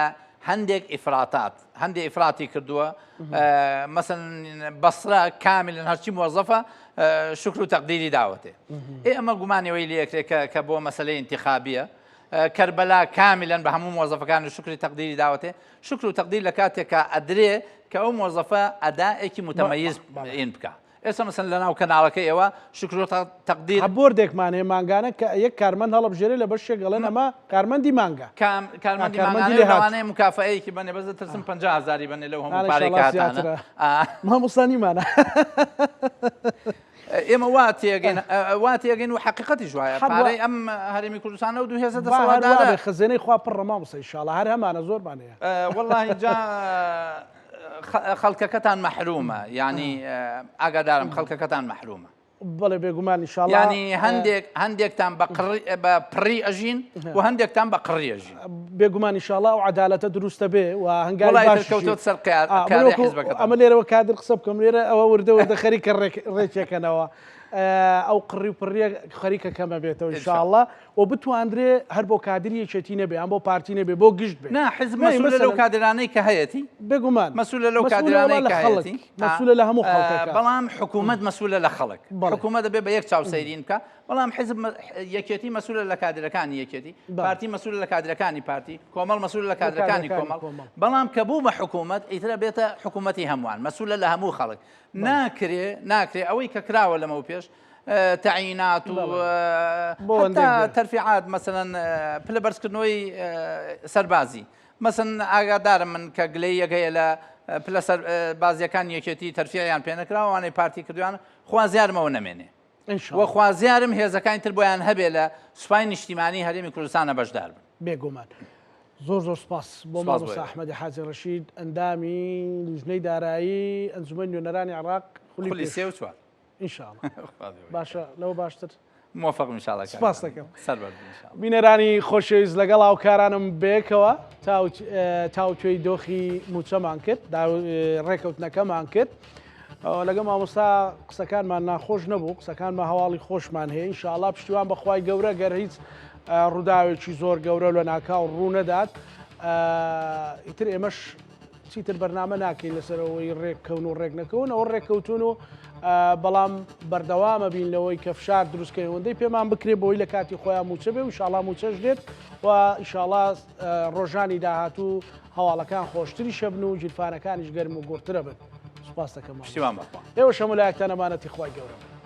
Speaker 2: هەندێک ئیفراتات هەندێک ئیفراتی کردووە مەسن بەسرە کاملن هەرچی مۆزەفە شکر و تەقدیری داوەتێ ئێ ئەمە گومانەوەی لەکرێت کە بۆ مەسلەی انتخابیە کەربەلا کاملەن بە هەموو مۆزەفەکان و شکری تەقدیری داوەتێ شکر و تەقدیر لە کاتێکا ئەدرێ کە ئەو مۆزەفە ئەدائێکی متەمەیز بکە ئێستا مەسەن لەناو کەناڵەکەی ئێوە شوکر و تەقدیر.
Speaker 1: هە بۆردێکمان هەیە مانگانە کە یەک کارمەند هەڵەبژێرێ لە بەشێک ئەڵێن ئەمە کارمەندی مانگە.
Speaker 2: کام کارمەندی مانگانە لەوانەیە مکافەئەیەکی بەنێ بەس دەترسم 50 هەزاری بەنێ لەو هەموو پارەی کە هەتانە.
Speaker 1: مامۆستا نیمانە.
Speaker 2: ئێمە وا تێگەین وا تێگەین و حەقیقەتیش وایە پارەی ئەم هەرێمی کوردستانە و دوو هێزە دەسەڵاتدارە.
Speaker 1: خەزێنەی خوا پڕە مامۆستا ئیشاڵا هەر هەمانە زۆرمان هەیە.
Speaker 2: وەڵاهی جا خەڵکەکەتان مەحرومە یانی ئاگادارم خەڵکەکەتان مەحرومە.
Speaker 1: بەڵێ بێگومان ئیشاڵا.
Speaker 2: یانی هەندێک هەندێکتان بە قڕی بە پڕی ئەژین و هەندێکتان بە قڕی ئەژین.
Speaker 1: بێگومان ئیشاڵا ئەو عەدالەتە دروستە بێ و هەنگاوی
Speaker 2: وەڵای
Speaker 1: باشیشی.
Speaker 2: کەوتۆت سەر قیار کاری حیزبەکەتان.
Speaker 1: ئەمە لێرەوە کادر قسە بکەم لێرە ئەوە وردە وردە خەریکە ڕێکێکەنەوە ئەو قڕی و پڕیە خەریکە کەمە بێتەوە ئیشاڵا و بتواندرێ هەر بۆ کادری یەکێتی نەبێ یان بۆ پارتی نەبێ بۆ گشت بێ.
Speaker 2: نا حزب مەسولە لەو کادرانەی کە هەیەتی.
Speaker 1: بێگومان.
Speaker 2: مەسولە لەو کادرانەی کە هەیەتی.
Speaker 1: مەسولە لە هەموو خەڵکەکە.
Speaker 2: بەڵام حکوومەت مەسولە لە خەڵک. حکوومەت دەبێ بە یەک چاو سەیرین بکا. بەڵام حزب یەکێتی مەسولە لە کادرەکانی یەکێتی. پارتی مەسولە لە کادرەکانی پارتی. کۆمەڵ مەسولە لە کادرەکانی کۆمەڵ. بەڵام کە بوو بە حکوومەت ئیترە بێتە حکوومەتی هەمووان. مەسولە لە هەموو خەڵک. ناکرێ ناکرێ ئەوەی کە کراوە لەمەو پێش تەعینات و حتا تەرفیعات مەسەلەن پلە بەرزکردنەوەی سەربازی مەسن ئاگادارم من کە گلەیەک هەیە لە پلە سەربازیەکان یەکێتی تەرفیعیان پێ نەکراوە وانەی پارتی کردویان خوازیارمەوە نەمێنێ و خوازیارم هێزەکانی تر بۆیان هەبێ لە سوپای نیشتیمانی هەرێمی کوردستانە بەشدار بن.
Speaker 1: بێگومان. زۆر زۆر سپاس بۆ مامۆستا ئەحمەدی حاجی ڕەشید ئەندامی لیژنەی دارایی ئەنجومەنی نوێنەرانی عێراق
Speaker 2: خولی سێ و چوار.
Speaker 1: ان شاء الله باشە لەوە باشتر.
Speaker 2: موفق ان شاء الله.
Speaker 1: سپاس دەکەم.
Speaker 2: سەربەرز ان شاء الله.
Speaker 1: بینەرانی خۆشەویست لەگەڵ هاوکارانم بەیەکەوە تاوتوێی دۆخی مووچەمان کرد، ڕێکەوتنەکەمان کرد. لەگە مامۆستا قسەکانمان ناخۆش نەبوو، قسەکانمان هەواڵی خۆشمان هەیە ئینشاءاللە پشتیوان بەخوای گەورە گەر هیچ ڕووداوێکی زۆر گەورە لە ناکاو ڕوو نەدات ئیتر ئێمەش چیتر بەرنامە ناکەین لەسەر ئەوەی ڕێککەون و ڕێک نەکەون ئەوە ڕێککەوتون و بەڵام بەردەوامە بین لەوەی کە فشار دروستکەین ئەوەندەی پێمان بکرێ بۆی لە کاتی خۆیان موچە بێ و ئینشاڵا موچەش دێت و ئینشاڵا ڕۆژانی داهاتوو هەواڵەکان خۆشتری شەبن و گیرفانەکانیش گەرم و گوڕترە بن. سوپاس دەکەم.
Speaker 2: پشتیوان بەخوا.
Speaker 1: ئێوەش هەموو لایەکتان ئەمانەتی خوای گەورە بن.